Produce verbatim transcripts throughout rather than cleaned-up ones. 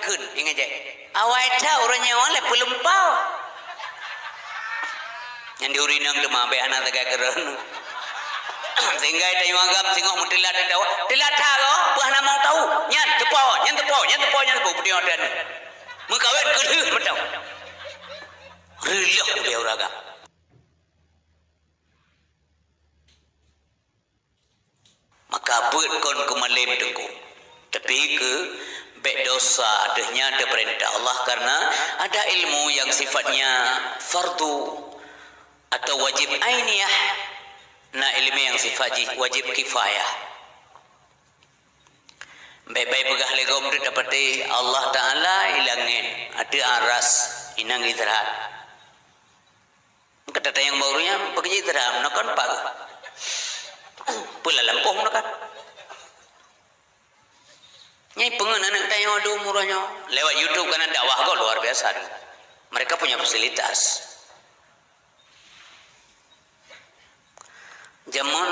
Kheun, ingat jai. Awai that ureueng nyoe lé peuleumpau. Nyan di ureueng inong teuma, bèk hana teuga keureueng. Sehingga tanyoe agam singoh meuteulat teudawa. Teulat that goh, peue hana mau tau. Nyan teupo, nyan teupo, nyan teupo, nyan teupo. Peudeueng atra nyoe. Meukawen keu lheueh meutau. Reuloh udeb ureueng agam. Maka beuet kon keu malém teungku, tapi keu bèk dosa, deuh nyan teupeurintah Allah karena ada ilmu yang sifatnya fardu atau wajib ainiyah, na ilmu yang sifat jih wajib kifayah. Bèk bai peugah lé gob teuh tapatéh Allah Taala i langét, ateueh aras, inong istirahat. Kata tayang baru nyan, bagaimana cara menekan pagi? Pula lampu menekan. Nyai pengen anak tayang ada umurnya. Lewat YouTube kan dakwah kok luar biasa. Mereka punya fasilitas. Zaman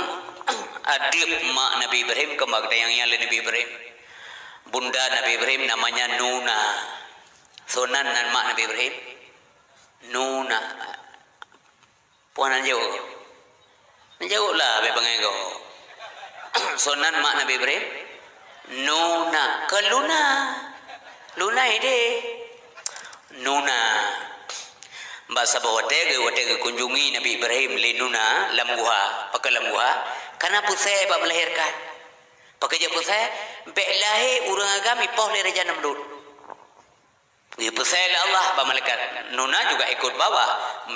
adib mak Nabi Ibrahim kembali tayang yang Nabi Ibrahim. Bunda Nabi Ibrahim namanya Nuna. Sonan nan mak Nabi Ibrahim. Nuna. Puan han jaweueb. Han jaweueb lah, bèk bangai gob. Sonan mak Nabi Ibrahim. Nuna. Kon Luna. Luna idéh. Nuna. Bak saboh watèe geu-, watèe geukunjungi Nabi Ibrahim lé Nuna lam guha. Pakon lam guha? Karena peusai bak melahirkan. Pakon jak peusai? Bèk lahé ureueng agam ipoh lé Raja Namrud. Geupeusai lé Allah bak malaikat. Nuna juga ikut bawa.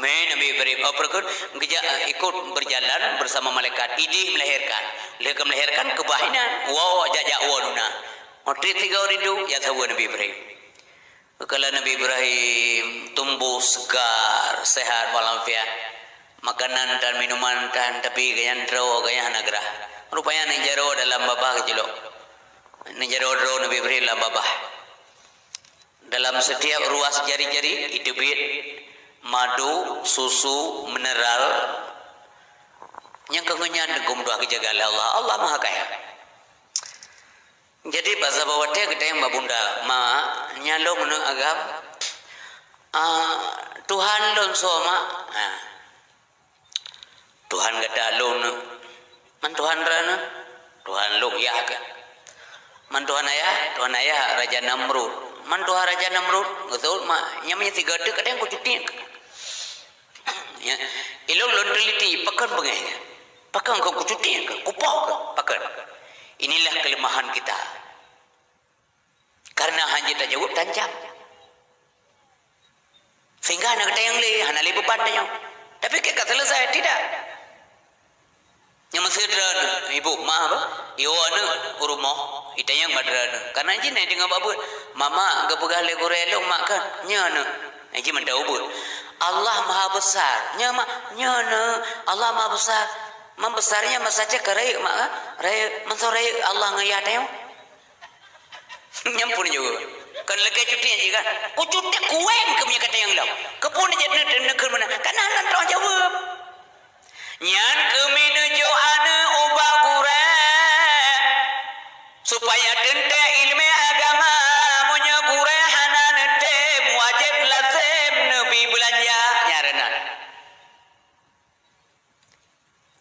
Mé Nabi Ibrahim, oh, peureukeut, geujak, eh, ikut berjalan bersama malaikat. Idéh melahirkan. Lheueh ka melahirkan, keubah inan. Woe, jak-jak woe Nuna. Otrip sigoe rindu, jak saweue Nabi Ibrahim. Kala Nabi Ibrahim tumbuh segar, sehat walafiat. Makanan dan minuman tan, tapi gobnyan droe, gobnyan hana grah. Rupanya aneuk jaroe dalam babah geucilok. Aneuk jaroe droe Nabi Ibrahim lam babah. Dalam setiap ruas jari-jari, iteubiet madu, susu, mineral. Nyang keu ngon nyan geumeudua geujaga lé Allah. Allah Maha Kaya. Jadi, bak saboh watèe geutanyong bak bunda, "Mak, nyan lôn meuneuk agam, ah, Tuhan lôn soe, Mak?" Ah. Tuhan gata lôn, man Tuhan droeneuh? Tuhan lôn yah keuh. Man Tuhan ayah? Tuhan ayah Raja Namrud. Man Tuhan Raja Namrud? Geuseuôt mak, nyan meunyoe sigoe teuk kadang kucutik. Ya, ilôn lôn teliti, pakon beungéh nyan? Pakon keu kucutik keuh, kupoh keuh, pakon? Inilah kelemahan kita. Karena hana tajaweueb tancam. Sehingga hana geutanyong lé, hana lé beuban tanyoe. Tapi keu ka selesai, tidak. Nyang meusidroe ibu ma apa? Iwoe aneuk u rumoh, itanyong bak droeneuh. Karena jih na deungoe bak buet, "Mama geupeugah lé gurée lôn mak kan?" "Nyo aneuk." Jih mantong u buet. "Allah Maha Besar." "Nyo mak." "Nyo aneuk. Allah Maha Besar." "Man besar nyan masa cit ka rayeuk mak kan?" "Rayeuk." "Man soe rayeuk Allah ngon yah tanyoe?" Nyan pun jaweueb. Kon lakée cuti jih kan? Kucutik kuweng keu meunyoe ka tanyong lom. Keupeue neujak ne-, neukheun meunan? Kana hana troh jaweueb. Nyan keuh mi neujok aneuk ubak gurée, supaya teuntée ileumèe agama. Meunyoe gurée hana neutem, wajéb lazem neubi beulanja. Nyan reunan.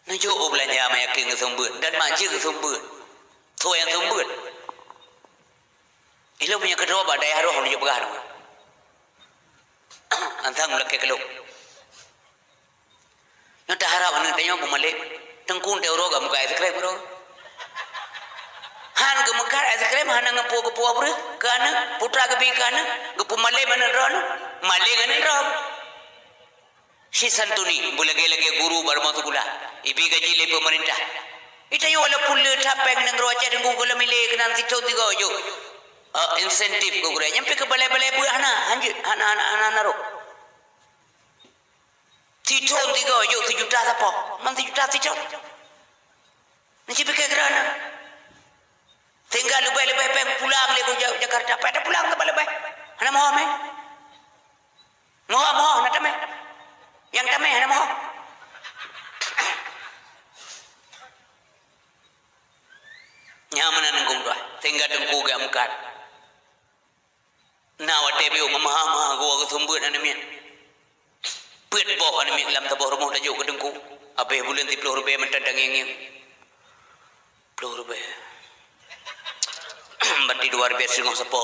Neujok u beulanja mak yatim geuseumeubeuet dan mak jeuet geuseumeubeuet. Soe nyang seumeubeuet? Ilôn meunyoe keudroe bak dayah roh neujok peugah nyoe. Antang meulakée keu lôn. Nyoe taharab aneuk tanyoe peumalém. Teungku teuh uroe ka muka es krem uroe. Han geumeukat es krem hana geupeu-geupeu breueh keu aneuk, putra geubi keu aneuk, geupeumalém aneuk droeneuh, maléng aneuk droe. Si santuni, beulagée-lagée guru bak rumoh sikula, ibi gaji lé peumeurintah. Itanyoe walaupun le that péng nanggroe Aceh Teungku gohlom ilé keunan sithon tiga ujoe, eh, insentif keu gurée, nyan pih keu balai-balai beuet hana, hanjeuet, hana, hana, hana narok. Sithon tiga ujoe sijuta sapo, man sijuta sithon. Nyan cit pike keureuna. Sehingga leubeh-leubeh péng pulang lé geuh Ja-, Jakarta, pada pulang teuma leubeh. Hana moh mé. Moh-moh na tamé. Nyang tamé hana moh. Nyan meunan Teungku meutuah, sehingga Teungku geumeukat. Na watèe piôh ngon meuha-meuha geuwoe geuseumeubeuet aneuk miet. Peuet boh aneuk miet lam saboh rumoh tajok keu teungku. Abéh buleuen siplôh ribèe mantong tangieng-ngieng. Plôh ribèe. Berarti dua ribèe siteungoh sapo.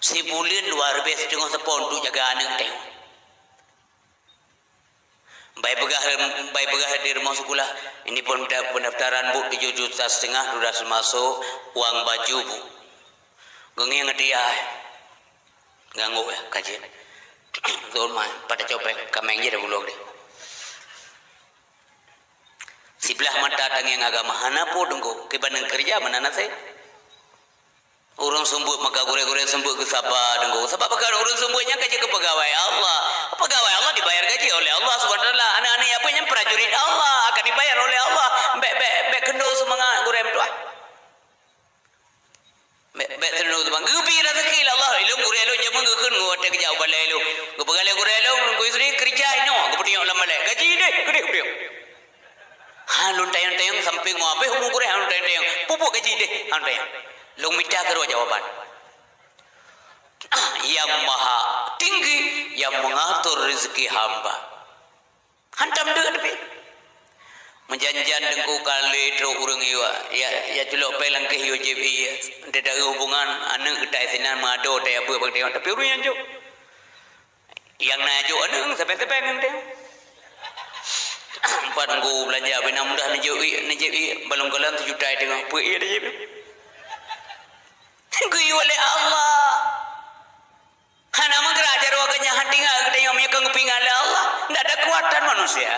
Sibuleuen dua ribèe siteungoh sapo untuk jaga aneuk teuh. Bai peugah, bai peugah di rumoh sikula, ini pun da-, pendaftaran, Bu, tujoh juta setengah sudah termasuk uang baju, Bu. Geungieng até ai. Ganggu ya, kaji. Betul mah, pada copet, kameng je dah bulog deh. Siblah mata tangieng agama, hana po teungku, kibandeng keureuja meunan naseb. Ureueng seumeubeuet maka gurèe-gurèe seumeubeuet geusaba teungku. Sabab pakon ureueng seumeubeuet nyan ka jeuet keu peugawai Allah. Peugawai Allah dibayar gaji oleh Allah Subhanahu wa Taala. Aneuk-aneuk yatim nyan prajurit Allah, akan dibayar oleh Allah. Bèk, bèk, bèk keundo seumangat gurèe meutuah. Bèk, bèk teunô teubang. Geubri raseuki lé Allah. Ilôn gurèe lôn jameun geukheun ngon watèe geujak u balèe lôn. Geupeugah lé gurèe lôn, "Teungku Yusri, keureuja inoe." Geupeudiek lam balèe. Gaji deh, keudeh, keudeh. Han lôn tanyong-tanyong sampé ngon abéh umu gurèe han lôn tanyong-tanyong. Peue-peue gaji deh, han lôn tanyong. Lôn mita keudroe jawaban. Yang Maha Tinggi yang mengatur rezeki hamba. Hantom deuek teupie. Meujan-jan teungku ka lé trok ureueng iwa, ya, ya culok péng lam kéh yue jieb ié. Teudaeu hubungan aneuk geutai sinan meuado tayue beuet bak tayue, tapi ureueng nyang jok. Nyang na jok aneuk sabe-sabe ngon tayue. Empat teungku beulanja bina mudah neujok ié, neujok ié, balong kalon sijuta teungoh, peue ié neujok ié. Geuyue lé Allah. Hana meugerak jaroe geuh nyan, hana tinggai geutanyoe meunyoe kon geupeuingat lé Allah. Ndak ada keuwatan manusia.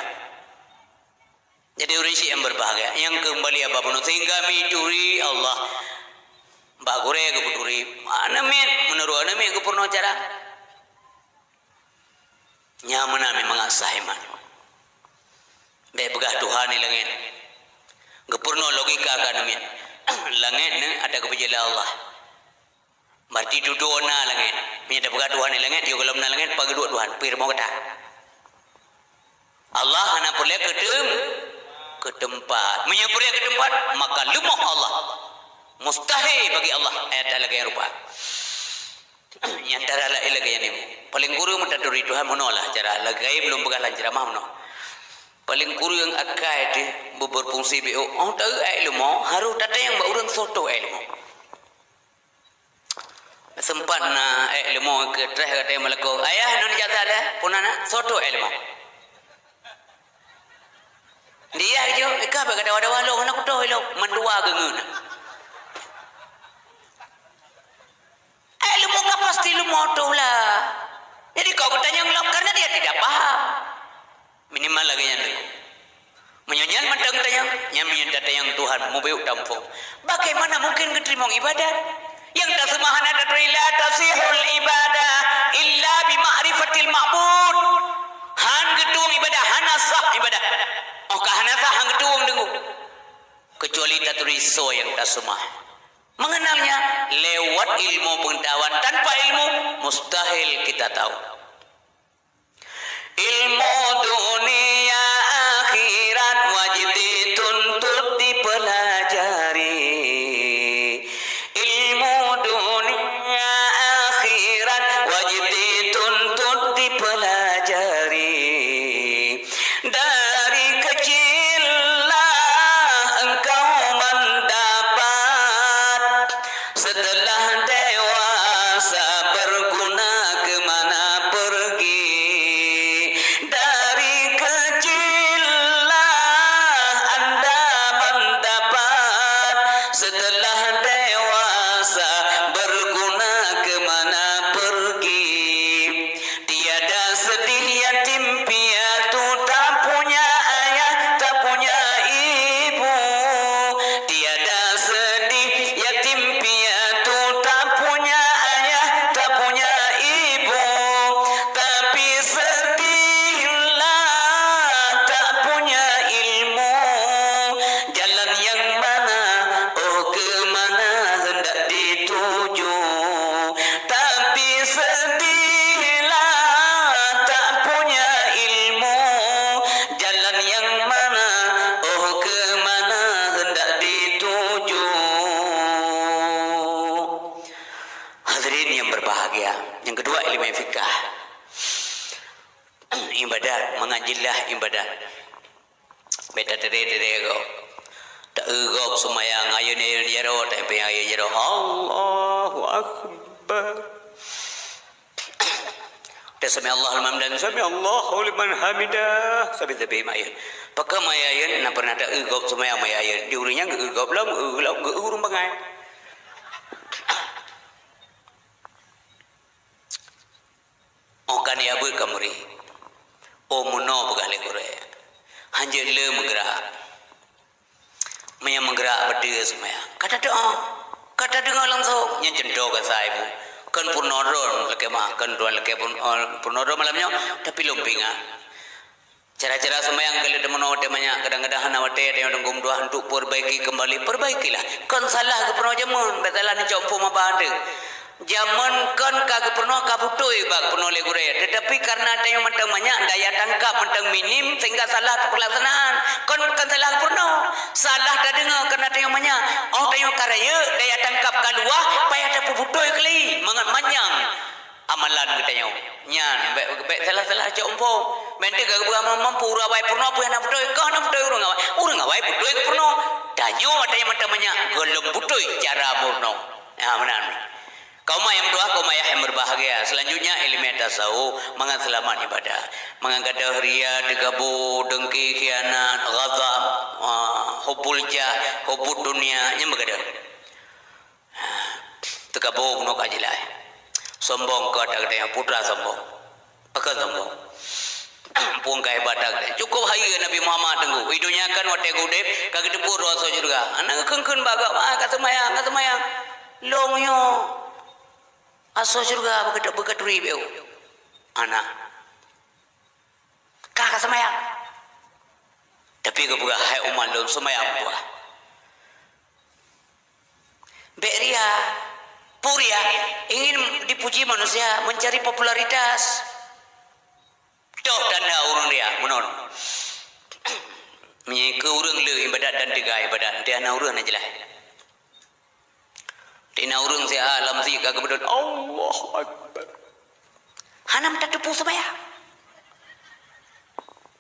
Jadi ureueng syik nyang berbahagia, nyang keumbalian bak bunoe sehingga meuturi Allah. Bak gurèe geupeuturi, aneuk miet, meunurot aneuk miet geupeurunoe cara. Nyan meunan mangat sah iman. Bèk peugah Tuhan di langèt. Geupeurunoe logika keu aneuk miet. Langèt nyoe ata geupeujeuet lé Allah. Berarti dudoe na langèt. Meunyoe tapeugah Tuhan di langèt, yôh gohlom na langèt, pageudok Tuhan, peue rumoh gata. Allah hana peureulèe keu teum-, keu teumpat. Meunyoe peureulèe keu teumpat, maka leumoh Allah. Mustahil bagi Allah, ayat lagèe rupa. Nyang tara laén lagèe nyan. Paléng kureueng meutaturi Tuhan meunoe lah cara lagèe lôn peugah lam ceuramah meunoe. Paléng kureueng akai teuh beuberfungsi B O. Oh, taeu aé leumo, harôh tatanyong bak ureueng soe toh aé leumo. Seumpat na ék leumo keu treh gata meulakô, "Ayah, nyoe jak that, eh? Peue na, Nak?" "Soe toh ék leumo?" "Di yah jih, ka bèk gata dawa-dawa lôn, hana kutoh ilôn." Mandua geungeue na. Ék leumo ka pasti leumo toh lah. Jadi kau geutanyong lom karena dia tidak paham. Minimal lagèe nyan dulu. Meunyoe nyan mantong tanyong, nyan meunyoe tatanyong Tuhan mubacut tamuphom. Bagaimana mungkin geuteurimong ibadat? Nyang taseumah hana taturi, la tasihul ibadah illa bi ma'rifatil ma'bud. Han geutueng ibadah, hana sah ibadah. Oh ka hana sah han geutueng deungoe. Kecuali taturi soe nyang taseumah. Mengenalnya lewat ilmu pengetahuan. Tanpa ilmu, mustahil kita tahu. Ilmu dunia akhirat wajib dituntut dipelajari. Ilmu dunia akhirat wajib dituntut dipelajari. Dari kecillah engkau mendapat Setelah dewasa berguna ke mana pergi? Dari kecillah anda mendapat, setelah dewasa berguna ke mana pergi? Tiada sedih yatim piatu tak punya ayah, tak punya ibu. Tiada sedih yatim piatu tak punya ayah, tak punya ibu. Tapi sedihlah tak punya ilmu. Jalan yang mana, oh ke mana Hadirin yang berbahagia. Yang kedua, ilmu fikah. Ibadat, mangat jeulaih ibadat. Beta teude-teude gob. Tak eu gob seumayang, ayeuen-ayeuen jaroe, tak payah ayeuen jaroe. Allahu Akbar. Dah sami Allah liman dan sami Allahu liman hamidah. Sabe-sabe mak ayeuen. Pakon mak ayeuen na pernah tak eu gob seumayang mak ayeuen. Di ureueng nyang eu gob lom, eu lom, eu ureueng bangai. Oh, kan ya beuet ka murit. Oh, meunoe peugah lé gurée. Hanjeuet le meugeurak. Meunyoe meugeurak beutôi seumayang. Ka tadeungoe. Ka tadeungoe langsong. Nyan cuntoh gasa ibu. Kon peurunoe droe lakée ma, kon droe lakée peurunoe, eh, peurunoe droe malam nyoe, tapi lôn peuingat. Cara-cara seumayang ka lheueh teumeunoe watée manyak, kadang-kadang hana watée, tanyoe teunggom dua untuk perbaiki kembali. Perbaikilah. Kon salah geupeurunoe jameun, bék salah neucok phon maba teuh. Jameun kon ka geupeurunoe, ka beutôi bak geupeurunoe lé gurée, teutapi kareuna tanyoe mantong manyak, daya tangkap mantong minim, sehingga salah peulaksanaan. Kon, kon salah geupeurunoe. Salah tadeungoe kareuna tanyoe manyak. Oh, tanyoe ka rayeuk, daya tangkap ka luwah, payah tapeubeutôi keuli, mangat manyang amalan geutanyoe. Nyan, bék, bék salah-salah cok phon. Bék teuka geupeugah mampu ureueng awai peurunoe, peue hana beutôi, kah hana beutôi ureueng awai. Ureueng awai beutôi geupeurunoe. Tanyoe watée nyang mantong manyak, gohlom beutôi cara meurunoe. Ha, meunan. Kaum ayah meutuah, kaum ayah yang berbahagia. Selanjutnya, ilmu tasawuf, mangat seulamat ibadah. Mangat gadôh ria, teugabo, dengki, khianat, ghadab, ah, hubbul jah, hubbud dunya, nyan beugadôh. Teugabo bunoe ka jeulaih. Sombong ka ata geutanyoe, putra sombong. Pakon sombong? Phon ka hebat ata geutanyoe. Cukup hayeue Nabi Muhammad teungku. Di donya kan watée geuudeb, ka geuteupeue droe asoe syeuruga. Hana geukheun-kheun bak gob, "Ah, ka seumayang, ka seumayang." Lôn nyoe asoe syeuruga beuka-, beuka turi beu. Hana. Ka, ka seumayang. Tapi geupeugah, "Hai umat lôn, seumayang meutuah." Bék ria. Peue ria? Ingin dipuji manusia, mencari popularitas. Toh tanda ureueng ria, meunoe. Meunyoe keu ureueng le ibadat dan teuga ibadat, teuh hana ureueng na jeulaih. Di na ureueng siat lam masjid ka geubeudôh, "Allahu Akbar." Hana meutateupeue seumayang.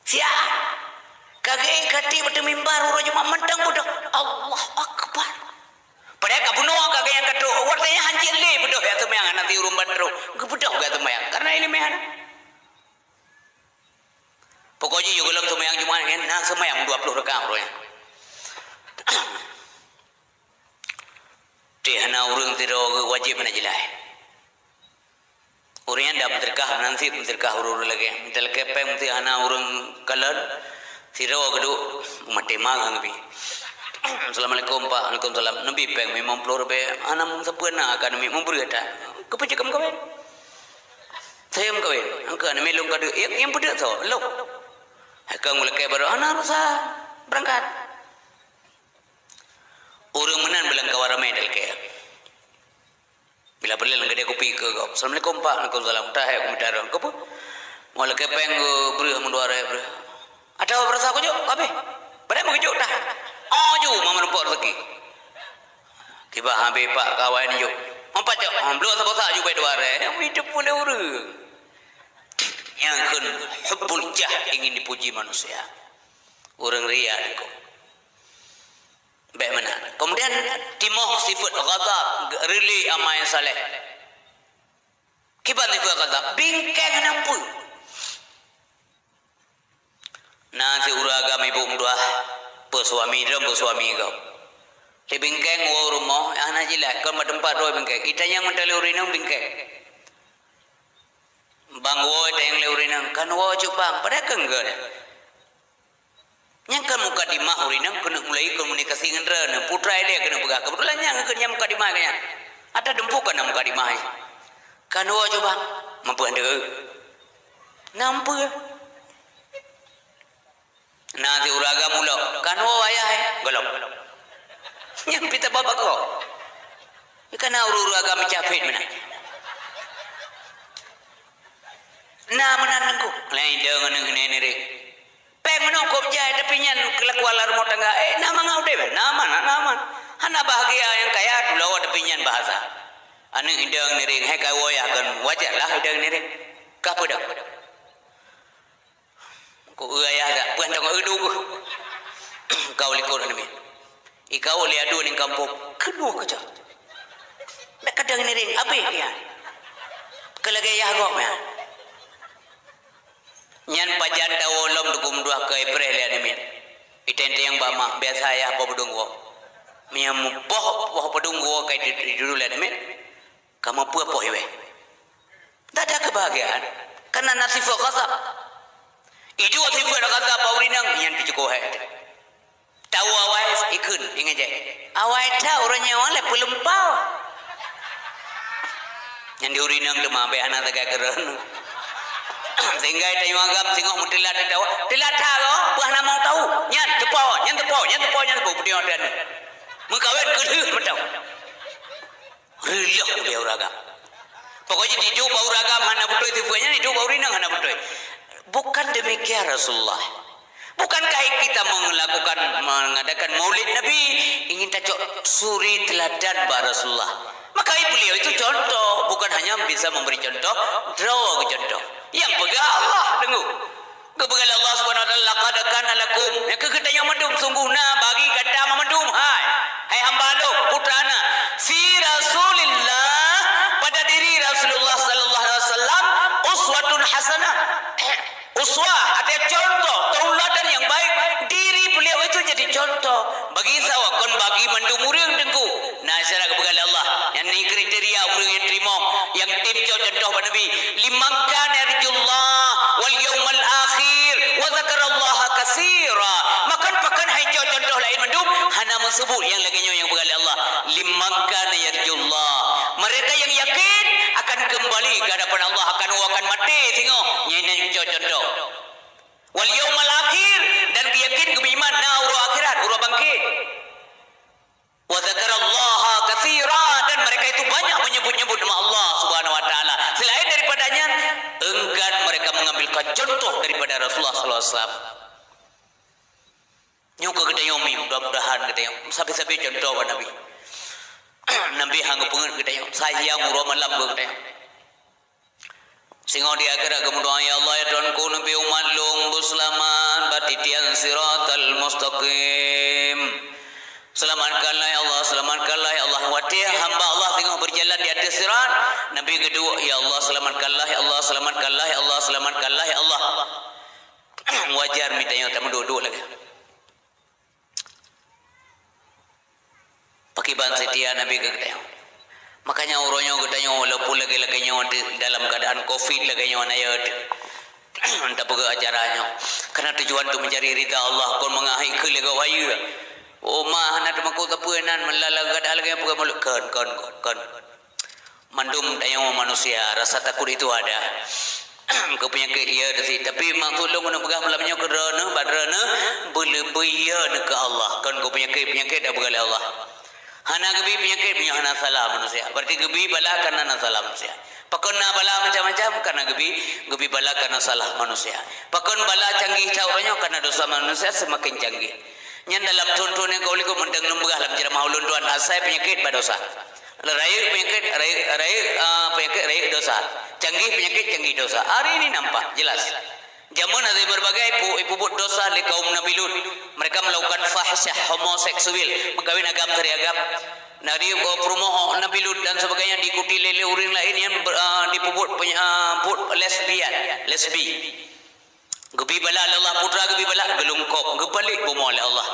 Siat ka geuék ka tiek bak mimbar uroe Jumat mantong beudôh, "Allahu Akbar." Padahai ka bunoe ka geuék ka trok, watée nyan hanjeuet lé beudôh jak seumayang, hana si ureueng ban trok. Geubeudôh jak seumayang, kareuna ileumèe hana. Pokok jih, yue gohlom seumayang Jumat nyan, na seumayang dua ploh rakaat uroe nyan. Teuh hana ureueng sidroe geuwajéb hana jeulaih. Ureueng nyan dak meuseudeukah meunan cit, meuseudeukah ureueng-ureueng lagée. Meuseudeukah péng meuseudeukah hana ureueng kalon, sidroe geuduek maté mangah ngon bi. "Assalamualaikum, Pak." "Waalaikumsalam." "Neubi péng limong ploh ribèe." "Hana meusapeue na ka neubi, meubreueh that." "Keupeue cit ka meukawen?" "Saya meukawen." "Angka neubi lôn ka deuek." "Nyang, nyang peudeuek soe?" "Lôn." Hai ka ngon lakée baroe, "Hana urusan. Beurangkat." Ureueng meunan beulangkawa ramé talakée. Bila peuleueng geudeh kupi keu gob. "Assalamualaikum, Pak." "Waalaikumsalam." "Tahe kumita roh." "Keupeue?" "Ngon lakée péng geubreueh meudua ribèe breueh." "Atawa beurasa kujok, ka abéh." "Padahai meugeujok tah." "Oh, ju, mama numpok rezeki." "Kiban habéh, Pak, ka awai neujok." "Meupat jok." "Oh, bloe saboh sak ju bèk dua ribèe." Nyang meuidup pun lé ureueng. Nyang kheun hubbul jah, ingin dipuji manusia. Ureueng ria niko. Bék meunan. Kemudian, timoh sifat ghadab, reuli amai saleh. Kiban sifat ghadab, bingkeng hana peue. Na si ureueng agam ibu meutuah, peusuami, droe peusuami gob. Di bingkeng woe rumoh, hana jeulaih, kon bak teumpat droe bingkeng. Itanyong mantong lé ureueng inong bingkeng. Bang woe itanyong lé ureueng inong, kan woe cut bang, padahai kon geuh nyan. Nyan kan mukadimah ureueng inong keuneuk mulai komunikasi ngon droeneuh. Putra ilée keuneuk peugah. Keubeutulan nyan keuneuk nyan mukadimah keu nyan. Ata dumpeue kon na mukadimah nyan. Kan woe cut bang, mampu hana deuh. Na mampu. Na si ureueng agam ulok, kan woe ayah, eh? Gohlom. Nyan pih tababa ko. Kan na ureueng-ureueng agam icafet meunan. Na meunan nengku. Lain deungon nengku nene. Péng meunoe kop jai, tapi nyan keulakuan lam rumoh tangga. Eh, na mangat udeb, na aman, na aman. Hana bahagia nyang kaya, tulo, tapi nyan bahasa. Aneuk idong niring, hai ka woe yah kon, wajar lah idong niring. Ka peudong. Ku ayah dak, peue tong eudu. Kau likot aneuk miet. Ikau lé adu ning kampung. Keunoe keucok. Dak kadang niring, abéh dia. Keu lagèe yah gop ya. Nyan pajan tawoe lom dugum dua keu ipreh lé aneuk miet. Iteng-teng bak mak, biasa yah po beudong woe. Meunyo mupoh, poh beudong woe kai di, di dulu lé aneuk miet. Kamoe peue poh iweh. Dak ada kebahagiaan. Karena na sifat ghadab. Iduek sifat ghadab bak ureueng inong, nyan pih cukup hai teuh. Tahu awai ikheun, ingat je. Awai that ureueng nyoe lé peuleumpau. Nyan di ureueng inong teuma bèk hana sagai keureueng. Sehingga tanyoe agam singoh meuteulat teuh tahu. Teulat that goh, peue hana mau tahu. Nyan teupo, nyan teupo, nyan teupo, nyan teupo. Beutôi dan meukawen keu lheueh mantong. Reuloh ulèe ureueng agam. Pokoknya iduek bak ureueng agam hana beutôi sifat nyan, iduek bak ureueng inong hana beutôi. Bukan demikian Rasulullah. Bukankah kita melakukan, mengadakan maulid Nabi, ingin tacok suri teladan bak Rasulullah? Maka beliau itu contoh, bukan hanya bisa memberi contoh, droe contoh. Nyang peugah Allah, deungoe. Geupeugah lé Allah Subhanahu wa Taala, "Laqad kana lakum," nyang keu geutanyoe mandum, sungguh na bagi gata mandum, hai, hai hamba lôn, putra na, "fi Rasulillah," pada diri Rasulullah sallallahu alaihi wasallam, "uswatun hasanah." Uswah, artinya contoh, tauladan yang baik. Diri beliau itu jadi contoh. Bagi sawa kon bagi mandum ureueng teungku. Nah, sira geupeugah lé Allah. Nyan ni kriteria ureueng nyang teurimong, nyang tem cok contoh bak Nabi. "Liman kana yarjullah wal yaumal akhir wa dzakarallaha katsira." Maka pakon hai cok contoh laén mandum, hana meuseubut nyang lagèe nyoe nyang peugah lé Allah. "Liman kana yarjullah." Mereka yang yakin akan kembali ke hadapan Allah, akan, akan maté singoh. Nyan nyang cok contoh. "Wal yaumal akhir," dan geuyakin geumeuiman na uroe akhirat, uroe bangkit. "Wa dzakarallaha katsira," dan mereka itu banyak menyebut-nyebut nama Allah Subhanahu wa Taala. Selain daripada nyan, enggan mereka mengambilkan contoh daripada Rasulullah sallallahu alaihi wasallam. Nyoe keu geutanyoe mi, mudah-mudahan geutanyoe sabe-sabe contoh bak Nabi. Nabi hana geupeungeut geutanyoe, sayang uroe malam keu geutanyoe. Singoh di akhirat geumeudoa, "Ya Allah, ya Tuhanku, neubi umat lôn beuseulamat bak titian siratal mustaqim. Selamatkanlah, ya Allah, selamatkanlah, ya Allah." Watèe hamba Allah singoh berjalan di ateueh sirat, Nabi geuduek, "Ya Allah, selamatkanlah, ya Allah, selamatkanlah, ya Allah, selamatkanlah, ya Allah." Wajar mi tanyoe tameuduek-duek lagèe. Pakriban seutia Nabi keu geutanyoe. Makanya uroe nyoe geutanyoe walaupun lagèe-lagèe nyoe di dalam keadaan covid lagèe nyoe na yö teuh. Tapeugah acara nyoe. Karena tujuan untuk mencari ridha Allah, kon mangat hai keu lé gawai. Oh, ma hana teumakot sapeue nan, meulala gada lagèe peugah mulut. Kon, kon, kon, kon. Mandum tanyoe manusia, rasa takut itu ada. Keu peunyakét yö teuh sit. Tapi maksud lôn keuneuk peugah malam nyoe keu droeneuh, bak droeneuh, beuleubeh yö neuh keu Allah. Kon keu peunyakét, peunyakét dak peugah lé Allah. Hana geubi peunyakét meunyoe hana salah manusia. Berarti geubi bala karena na salah manusia. Pakon na bala macam-macam? Karena geubi, geubi bala karena salah manusia. Pakon bala canggih that uroe nyoe? Karena dosa manusia semakin canggih. Nyan dalam thôn-thôn nyang ka u likot mantong lôn peugah lam ceuramah ulôn tuan, asai peunyakét bak dosa. Rayeuk peunyakét, rayeuk, rayeuk, ah, peunyakét rayeuk dosa. Canggih peunyakét, canggih dosa. Hari ini nampak jelas. Jameun hase berbagai ipu-, ipeubuet dosa lé kaum Nabi Lut. Mereka melakukan fahsyah, homoseksual, meukawen agam dari agam. Dari, eh, peurumoh Nabi Lut dan sebagainya diikuti lé, lé ureueng laén nyang ber-, ah, dipeubuet peny-, ah, buet lesbian, lesbi. Geubi bala lé Allah, putra geubi bala, geulungkop, geubalek bumoe lé Allah.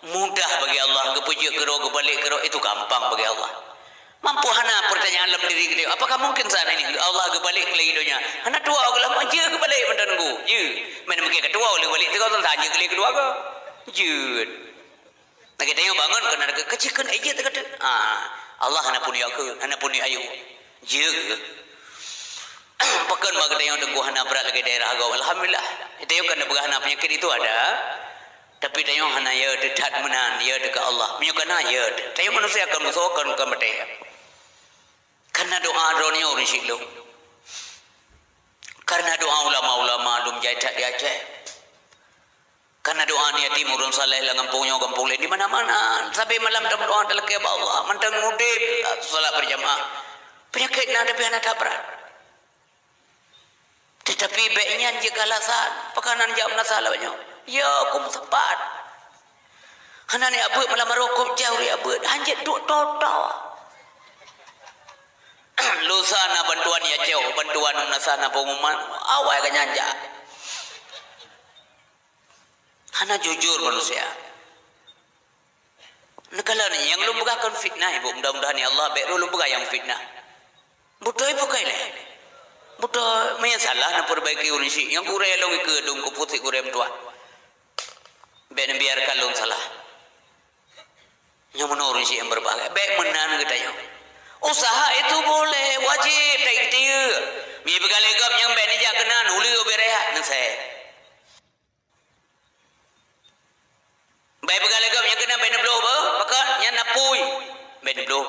Mudah bagi Allah, geupeujeuet keudroe, geubalek keudroe, itu gampang bagi Allah. Mampu hana pertanyaan lam diri geutanyoe, apakah mungkin saat ini Allah geubalek lé donya? Hana tuwoe geulam, jeuet geubalek mantong nunggu, jeuet. Mana mungkin keudua lé balek tiga tahun saja geubalek keudua ke? Jeuet. Lagèe tanyoe bangon keunan keu keuci kheun, "Eh, jeuet," kata. Ah, Allah hana pun yö kheun, hana pun yö ayue. Jeuet. Pakon bak geutanyoe teungku hana brat lagèe daerah gob. Alhamdulillah. Tanyoe kan peugah hana peunyakét itu ada. Tapi tanyoe hana yö teuh that meunan, yö teuh keu Allah. Meunyoe kana yö teuh. Tanyoe manusia kan musoh, kan, kan batèe. Karena doa droeneuh ureueng syik lôn. Karena doa ulama-ulama lôn jai that di Aceh. Karena doa aneuk yatim ureueng saleh lam gampông nyoe, gampông laén, di mana-mana. Sabe malam tameudoa talakèe bak Allah. Mantong udép, salat berjamaah. Peunyakét na tapi hana that brat. Tetapi bék nyan jeuet keu alasan, pakon hana jak meunasah lagée nyoe. Ya, aku meusapat. Hana ni abeuet malam rokok jauh ri abeuet, hanjeuet duek toto. Lusa na bantuan ya cok, bantuan meunasah na pengumuman, awai ka nyan jak. Hana jujur manusia. Neukalon nyang lôn peugah kon fitnah, Ibu. Mudah-mudahan ya Allah, bék lôn peugah nyang fitnah. Beutôi peue kai lé? Beutôi, meunyo salah neupeurbaiki ureuëng syiek. Nyang gurée lôn ikeue dong keu putik gurée meutuah. Bék neubiarkan lôn salah. Nyang meunoe ureuëng syiek nyang beureubagai. Bék meunan geutanyoe. Usaha itu boleh, wajéb, tai keutie. Mi beugalée gob nyang bék neujak keunan, uleue beureuhat, neusée. Bék beugalée gob nyang keunan bék neubloh beuh, pakon nyan na pui. Bék neubloh.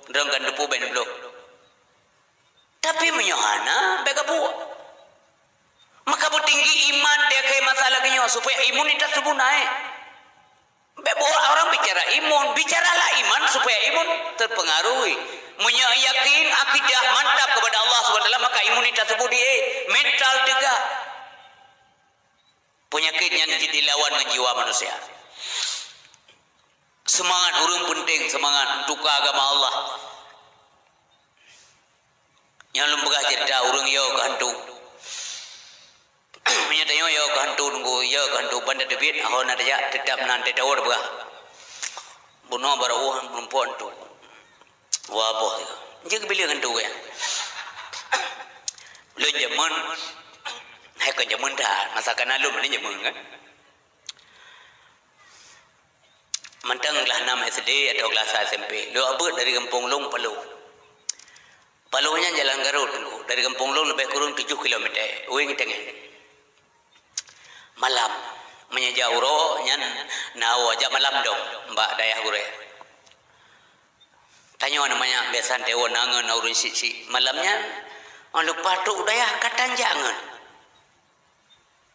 Droe kan teupeu bék neubloh. Tapi meunyoe hana, bék gabuek. Maka beutinggi iman di akhé masa lagée nyoe, supaya imunitas tuboh naik. Bék boh orang bicara imun, bicaralah iman supaya imun terpengaruhi. Meunyoe yakin, akidah mantap kepada Allah Subhanahu wa Taala, maka imunitas tuboh di, mental tegak. Peunyakét nyan jeuet dilawan ngon jiwa manusia. Seumangat ureuëng peunteng, seumangat tuka agama Allah. Nyang lôn peugah ceurita ureuëng yo keu hantu. Meunyoe tanyoe yo keu hantu, nunggu yo keu hantu, ban tateubiet, ho na tajak, teutap nan teutoe teupeugah. Bunoe barô ueh meureumpok hantu. Wah boh. Jeuet keubileuen hantu ya. Lôn jameun, hai kon jameun that, masa kana lôn ni jameun kan. Mantong glah nam S D atau glah sa S M P, lôn abeuet dari gampông lôn Paloh. Paloh nyan jalan Garut, Teungku. Dari gampông lôn leubeh kureueng tujoh kilometer, weng tengen. Malam, meunyoe jak uroe nyan na woe jak malam dong bak dayah gurée. Tanyoe na manyak biasa teuwoe na ngon ureuëng syiek-syiek. Malam nyan, oh, leupah trok dayah ka tan jak ngon.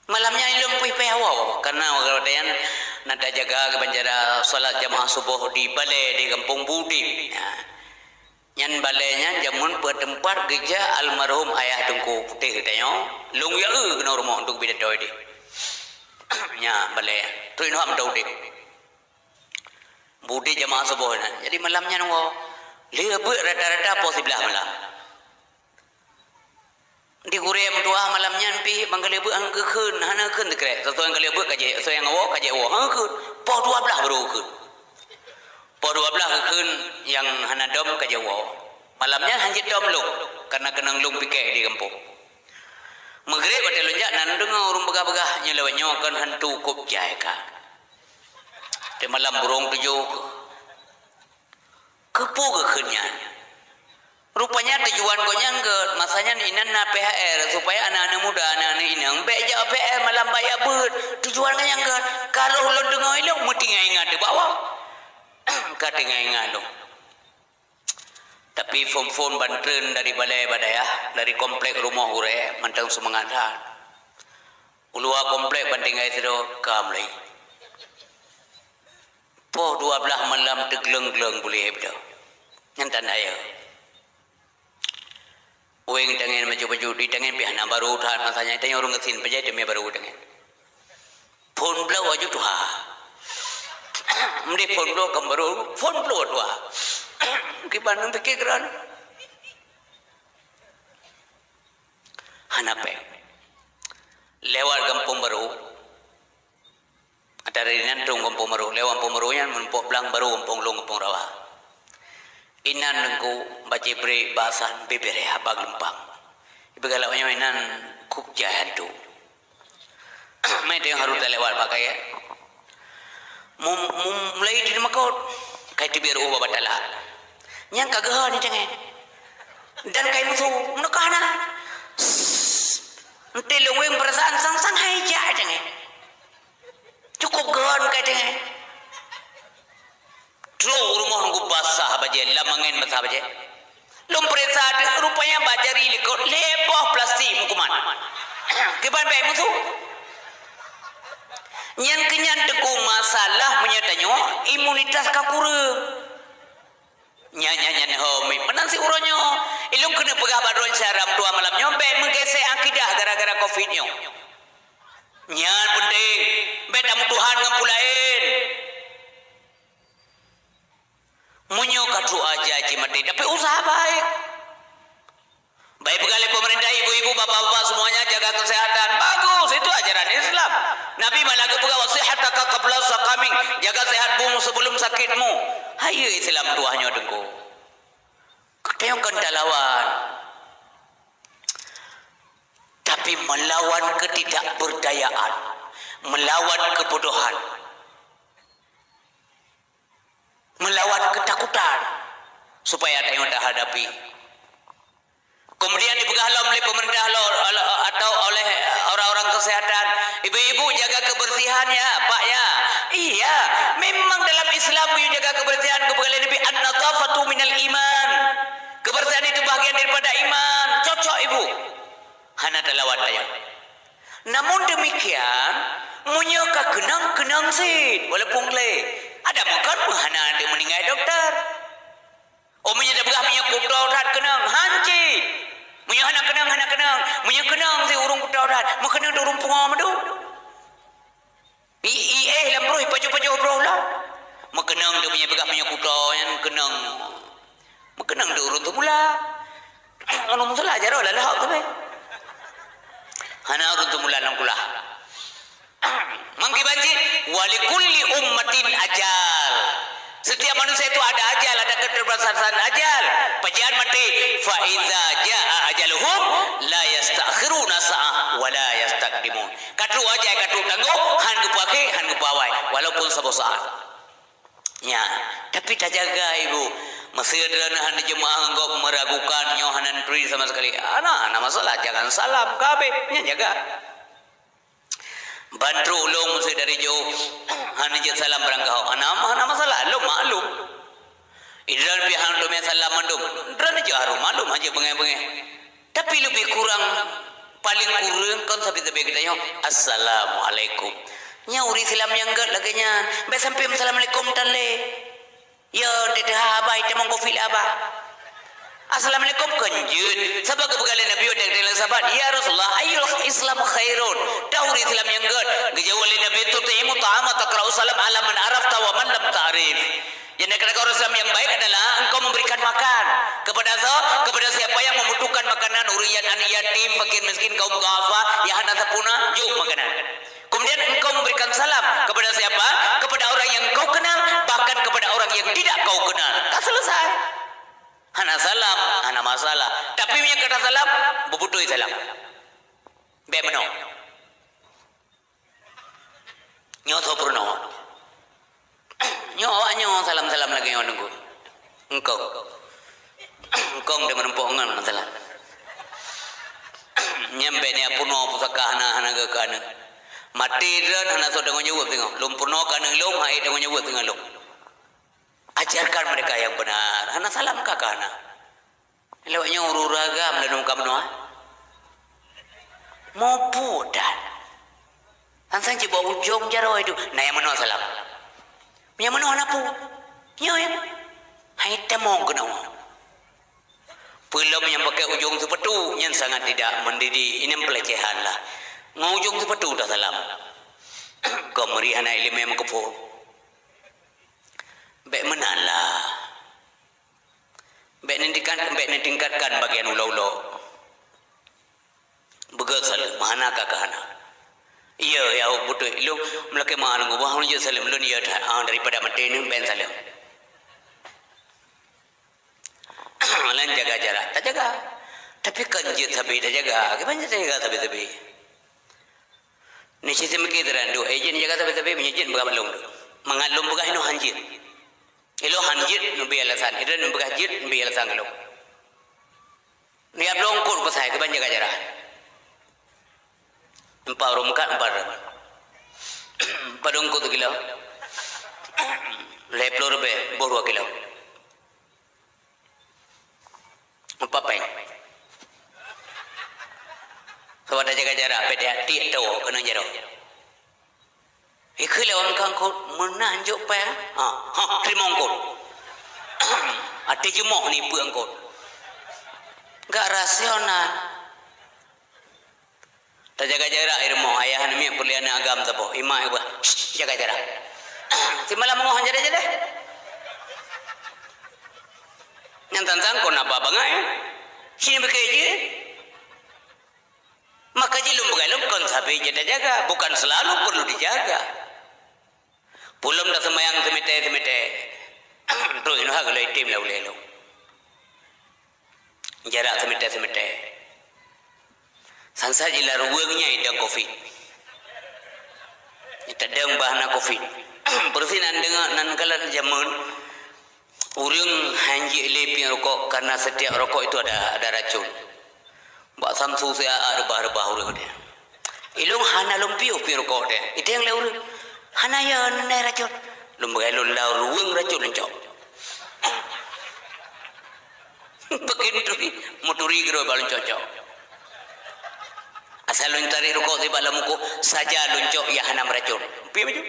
Malam nyan ilôn pih payah woe, karena watée nyan na tajaga keubanjara salat jamaah suboh di balée di gampông Budip. Ya. Nyan balée nyan jameun peuteumpat geujak almarhum ayah Teungku Putéh tanyoe, lôn ya eu keunoe rumoh untuk pidato ideh. Nya balée, trok inong meudo udeb. Budeb jamaah suboh nyan. Jadi malam nyan woe, lheueh beuet rata-rata poh siblaih malam. Di gurée meutuah malam nyan pih ban ka lheueh beuet han geukheun, hana geukheun teukrek. Soe-soe nyang ka lheueh beuet ka jeuet, soe nyang woe ka jeuet woe, han geukheun. Poh dua blaih baru geukheun. Poh dua blaih geukheun nyang hana dom ka jeuet woe. Malam nyan han jeuet dom lôn, karena keunong lôn piké di gampông. Meugreb watée lôn jak na lôn deungoe ureuëng peugah-peugah nyoe lewat nyoe kon hantu kôb jai ka. Di malam burông tujoh. Keupeue geukheun nyan? Rupanya tujuan gobnyan gét, masa nyan inan na P H R, supaya aneuk-aneuk muda, aneuk-aneuk inong bék jak P H R malam baya beuet. Tujuan gobnyan gét, ka roh lôn deungoe ilong meutinggai ingat di bawah. Ka tinggai ingat lôn. Tapi phôn-phôn ban treun dari balée bak dayah, dari komplek rumoh gurée, mantong seumangat that. Uluwa komplek ban tinggai sidroe ka mulai. Poh dua blaih malam teugleng-gleng buléh beudôh. Nyan tanda ya. Weng tangen baju-baju di tangen pih hana baru that masa nyan, tanyoe ureuëng gasien pajai teumé baru tangen. Phôn bloe aju tuha. Mending phôn bloe kan baru, phôn bloe tuha. Kiban nang pikir keran. Hana péng. Lewat gampông baru. Dari nan dong gampông baru, lewat gampông baru nyan meurumpok blang baru gampông lôn gampông rawa. Inan Teungku bak jibrek bak san bibiré haba geulumpang. Ipeugah lawak nyoe inan kôb jai hantu. Meuteung harôh talewat bak kayée. Mu-, mu-, mulai di makot, kai teubiet ruoh bak batala. Nyang ka geuhon tangen. Dan kai musu, meunokah na. Enté lôn weng peurasaan sang-sang hai jak tangen. Cukup geuhon kai tangen. Trok rumoh nunggu basah bajée, lam angén basah bajée. Lôn peuriksa teuk, rupanya bak jari likot lhée boh plastik meukuman. Kiban bék musu. Nyan keunyan Teungku masalah meunyoe tanyoe imunitas ka kureueng. Nyan, nyan, nyan, ho, mi, meunan si uroe nyoe. Keuneuk peugah bak droe syedara meutuah malam nyoe, bék meugesek akidah gara-gara covid nyoe. Nyan peunteng, bék tameutuhan ngon peue laén. Meunyoe ka trok aja cit maté, tapi useuha baik. Baik peugah lé pemerintah, ibu-ibu, bapak-bapak semuanya jaga kesehatan. Bagus, itu ajaran Islam. Nabi malah geupeugah, "Wa sihhataka qabla saqamik." Jaga sehatmu sebelum sakitmu. Hai Islam tuah nyoe teungku. Katanya kan talawan. Tapi melawan ketidakberdayaan, melawan kebodohan, melawan ketakutan, supaya tanyoe tahadapi. Kemudian dipeugah lom lé pemerintah lo-, lo-, atau oleh orang-orang kesehatan, "Ibu-ibu jaga kebersihan ya, Pak ya." Iya, memang dalam Islam geuyue jaga kebersihan, geupeugah lé Nabi, "An-nadhafatu minal iman." Kebersihan itu bahagian daripada iman. Cocok, Ibu. Hana talawan tanyoe. Namun demikian, meunyoe ka keunong, keunong cit, walaupun gleh. Adak meukeunong hana teuk meuninggai dokto. Oh, meunyoe tapeugah meunyoe kuto that keunong, han cit. Meunyoe hana keunong, hana keunong. Meunyoe keunong cit ureueng kuto that, meukeunong ureueng pungo meudu. I, i éh lam broh, ipajoh-pajoh broh lom. Meukeunong teuk meunyoe peugah meunyoe kuto nyan keunong. Meukeunong teuk ureueng teumula. Ureueng teumula jaroe lah leuhok teubeh. Hana ureueng teumula lam kulah. Mangki banci, "Wa likulli ummatin ajal." Setiap manusia itu ada ajal, ada keterbatasan ajal. Pajan maté, "Fa iza jaa ajaluhum la yastakhiruna sa'ah wa la yastaqdimun." Ka trok ajai, ka trok tanggong, han geupeuakhé, han geupeuawai, walaupun saboh saat. Nya, tapi tajaga, Ibu. Meusé droeneuh hana jeumaah ngon gob meragukan, nyoe hana neuturi sama sekali. Hana, hana masalah, jangan salam, ka habéh. Nya jaga. Ban trok ulôn meusé dari jauh, hana jeuet salam barangkaho. Hana, hana masalah, lôn maklum. Idroen pih han lôn salam mandum. Droeneuh jeuet harôh maklum, han jeuet beungéh-beungéh. Tapi leubeh kurang, paléng kureueng kon sabe-sabe geutanyoe, "Assalamualaikum." Nyoe ureueng Islam nyang gét lagée nyan, bék sampoe "Assalamualaikum" tan lé. Yo, teuh haba itamong kopi lé haba. "Assalamualaikum" kon jeuet. Sabab geupeugah lé Nabi watée geutanyong lé sahabat, "Ya Rasulullah, ayyul Islam khairun?" Teuh ureueng Islam nyang gét? Geujaweueb lé Nabi, "Tut'imu ta'ama taqra'u salam ala man arafta wa man lam ta'rif." Jadi kata orang Islam yang baik adalah engkau memberikan makan kepada so-, kepada siapa yang membutuhkan makanan, ureueng yan-, aneuk yatim, fakir miskin, kaum duafa, nyang hana sapeue na, jok makanan. Kemudian engkau memberikan salam kepada siapa? Kepada orang yang engkau kenal, bahkan kepada orang yang tidak kau kenal. Ka selesai. Hana salam, hana masalah. Tapi meunyoe ka tasalam, beubutôi salam. Bék meunoe. Nyoe soe peurunoe. Nyoe awak nyoe salam-salam lagée nyoe teungku. Engkong. Engkong di meureumpok ngon masalah. Nyan bék niat peurunoe pusaka hana, hana geuh keu aneuk. Maté droen hana soe tanggong jaweueb singoh. Lôn peurunoe keu aneuk lôn, han ék tanggong jaweueb singoh lôn. Ajarkan mereka yang benar. Hana salam ka, ka hana. Lewat nyoe ureueng agam lalu ka meunoe. Mupuk dan. Sang-sang cit bak ujong jaroe tu. Na nyang meunoe salam. Nyang meunoe hana peue. Nyoe ya. Hai tamong keunoe. Peulom nyang pakai ujong seupatu, nyan sangat tidak mendidik. Ini pelecehan lah. Ngon ujong seupatu dah salam. Kau meri anak ileumèe meukeupue. Bék meunan lah. Bék neutingkat-, bék neutingkatkan bagian ulo-ulo. Beugét saleuem, hana ka keu hana. Iya, ya, beutôi. Lôn meulakèe meu'ah lôn geuba, lôn jeuet saleuem, lôn iya that. Ah, daripada maté nyoe bèk saleuem. Laén jaga jarak, tajaga. Tapi kon jeuet sabe tajaga, kiban jeuet tajaga sabe-sabe. Ni cit seumiké teuran, duek, eh, jeuet jaga sabe-sabe, meunyoe jeuet peugah bak lôn. Mangat lôn peugah inoe han jeuet. Ilôn han jeuet neubri alasan, ilôn neupeugah jeuet neubri alasan keu lôn. Neujak bloe eungkôt pasai, kiban jaga jarak. Empat ureueng meukat, empat ureueng. Padum eungkôt sikilo? Lhèe ploh ribèe, boh dua kilo. Empat péng. Sabab tajaga jarak, bèk tiek toe keuneuk jaroe. Ikheun lé awak meukat eungkôt, meunan jok péng. Ha, ha, teurimong eungkôt. Até jeumoh ni peue eungkôt. Ga Rasional. Tajaga jarak di rumoh, ayah aneuk miet peureulèe aneuk agam saboh. Imak ibu, "Shh, jaga jarak." Simalam meungoh jadah-jadah. Nyang tantang kon haba bangai. Sini beuke jih. Maka jih lôn peugah lôn kon sabe jaga-jaga, bukan selalu perlu dijaga. Pulom dah sembahyang semeter-semeter. Trok inoe ha geulai tem lam ulèe lôn. Jarak semeter-semeter. Sansai jilah ruweueng nyan idang covid. Tadang bah na covid. Beureusi nan deungoe nan kalon jameun. Ureueng han jilé piep rukok karena setiap rokok itu ada, ada racun. Bak Samsu siat reubah-reubah ureueng dia. Ilôn hana lôn piôh piep rukok dia. Iteng lé ureueng. Hana ya nai racun. Lôn beugai lôn lau ruweueng racun lôn cok. Begitu muturi gero bak lôn cok-cok. Asai lôn tarék rukok sibak lam mukoh saja lôn cok ya hana meuracun. Piep baju.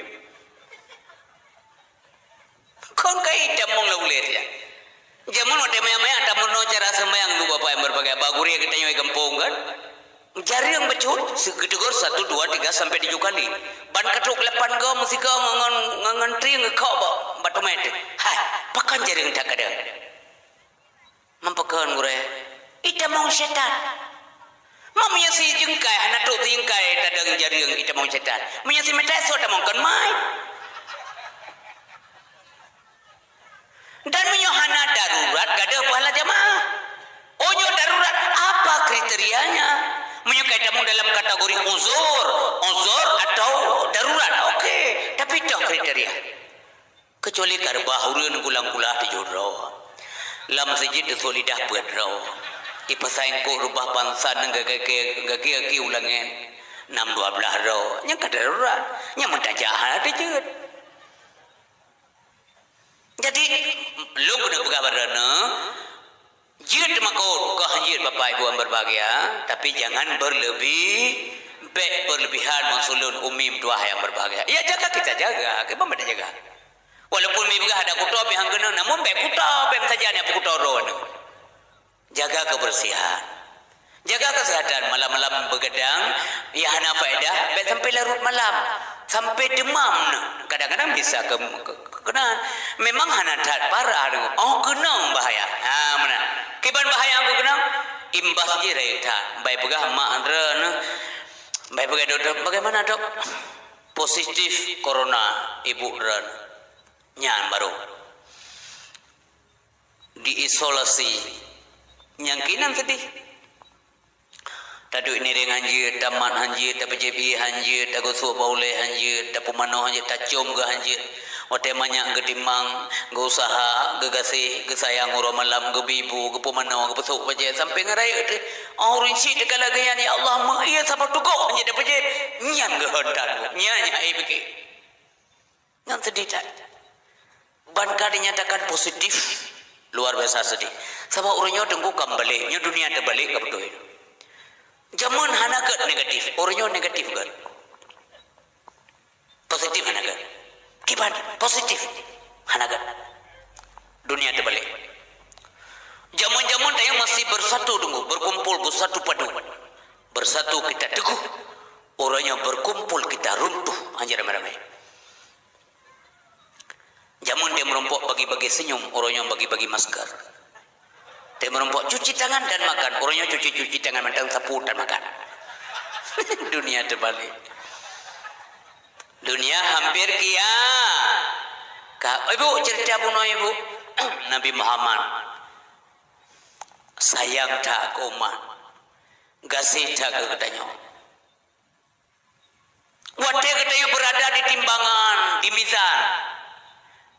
Kon kai tamong lam ulèe dia. Jameun watèe manyak-manyak tameurunoe cara sembahyang dulu Bapak yang berbagai. Bak gurèe geutanyoe gampông kan. Jareueng bacut, geuteugor satu, dua, tiga sampai tujuh kali. Ban ka trok lapan goe meusigoe ngon, ngon, ngon, ngon trieng geukok bak, bak teumèe teuh. Hai, pakon jareueng that kadang? Meupakon gurèe? Itamong syaitan. Mak meunyoe sijeungkai hana trok sijeungkai tadang jareueng itamong syaitan. Meunyoe simeutèe soe tamong kon mai. Dan meunyoe hana darurat gadôh pahala jamaah. Oh nyoe darurat, apa kriterianya? Meunyoe kai tamong dalam kategori uzur, uzur atau darurat, oke. Tapi toh kriteria. Kecuali ka reubah ureueng gulang-gulah tujoh droe. Lam meuseujid teusok lidah peuet droe. Ipeusaingkot reubah pansan gaki-gaki u langèt. Nam dua blah droe. Nyan ka darurat. Nyan meutajak hana teujeuet. Jadi, lôn keuneuk peugah bak droeneuh, jeuet teumakot, kah jeuet Bapak Ibu yang berbahagia, tapi jangan berlebih, bèk berlebihan maksud lôn umi meutuah yang berbahagia. Ya, jaga kita jaga, kiban bèk jaga. Walaupun mi peugah ada kuto pih han keunong, namun bèk kuto, bèk meusajan nyang peukuto droeneuh. Jaga kebersihan. Jaga kesehatan, malam-malam begadang, ya hana faedah, bèk sampai larut malam. Sampai demam neu. Kadang-kadang bisa ke, ke, ke, kena. Memang hana that parah neu. Oh, keunong bahaya. Ha, meunan. Kiban bahaya ku keunong, imbas jih rayeuk that. Bai peugah mak droeneuh. Bai peugah dokto, "Bagaimana, Dok?" "Positif corona, ibu droeneuh." Nyan baru. Diisolasi. Nyang kinan seudeh. Taduek nireng hanjeuet, tamat hanjeuet, tapeujieb ié hanjeuet, tagosok bak ulèe hanjeuet, tapeumanoe hanjeuet, tacom geuh hanjeuet. Watèe manyak geutimang, geuusaha, geugaséh, geusayang uroe malam, geubi bu, geupeumanoe, geupeusok bajèe, sampoe ngon rayeuk teuh. Ureueng chik teuka lagèe nyan, ya Allah, meu-ie saboh tugoh hanjeuet dapeujieb, nyan geuhon that. Nyan nyang hai pike. Nyan seudeh that. Ban ka dinyatakan positif, luar biasa seudeh. Sabab ureueng nyoe teungku ka meubalek, nyoe dunia teubalek ka beutôi. Jameun hana gèt negatif, ureueng nyoe negatif gèt. Positif hana gèt. Kiban positif hana gèt. Dunia teubalek. Jameun-jameun tanyoe masih bersatu teungku, berkumpul bersatu padu. Bersatu kita teguh. Ureueng nyoe berkumpul kita runtuh, hanjeuet ramè-ramè. Jameun teuh meurumpok bagi-bagi senyum, ureueng nyoe bagi-bagi masker. Teuh meurumpok cuci tangan dan makan, ureueng nyoe cuci-cuci tangan mantong sapu dan makan. Dunia teubalek. Dunia hampir kia. Ka, ibu, cerita bunoe, ibu. Nabi Muhammad sayang that keu umat. Gaséh that keu geutanyoe. Watèe geutanyoe beurada di timbangan, di mizan,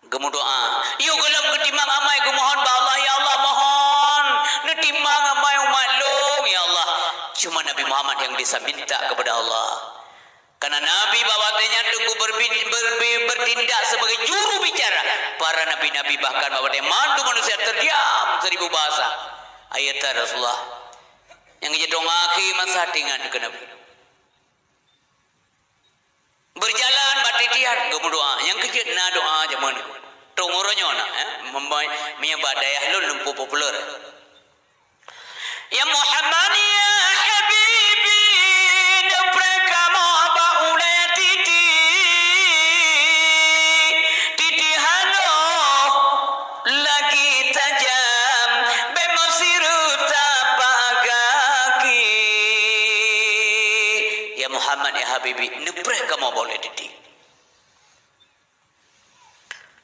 geumeudoa. Yôh gohlom geutimang amai geumohon bak Allah, "Ya Allah, mohon neutimang amai umat lôn, ya Allah." Cuma Nabi Muhammad yang bisa minta kepada Allah. Karena Nabi bak watèe nyan teungku berbi-, berbi-, bertindak sebagai juru bicara. Para nabi-nabi bahkan bak watèe mandum manusia terdiam seribu bahasa. Ayat Rasulullah. Nyang geujidong akhé masa teuingat keu Nabi. Berjalan bak titian, geumeudoa. Nyang keujeuet na doa jameun. Trok uroe nyoe na, eh. Membai-, meunyoe bak dayah lôn lumpur populer. Nyang Bibi, neupreh kamoe boh lé titik.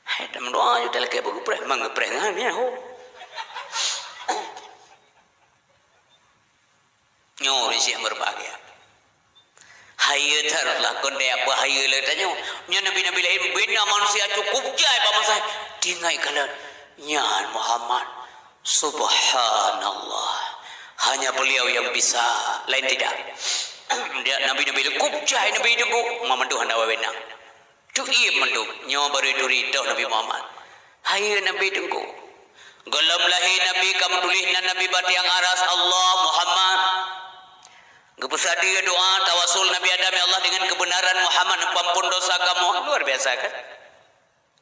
Hai, dan meudoa ju talakée beugepreh, meugepreh ngon nyan ho. Nyoe ureuëng syekh meubahagia. Hayeue that lah kon dayah bahaya lé tanyoe. Nyoe nabi-nabi laén bina manusia cukup jai bak masa tinggai kalon. Nyan Muhammad. Subhanallah. Hanya beliau yang bisa, lain tidak. Dia nabi-nabi cukup jai nabi itu, ma mandum hana wewenang. Tuiem mandum, nyoe barô turi toh Nabi Muhammad. Hayeue Nabi Teungku. Gohlom lahé Nabi ka meutuléh nan Nabi bak tiang aras, "Allah Muhammad." Geupeusadeue doa tawasul Nabi Adam, "Ya Allah, dengan kebenaran Muhammad, neupampon dosa kamoe." Luar biasa, kan?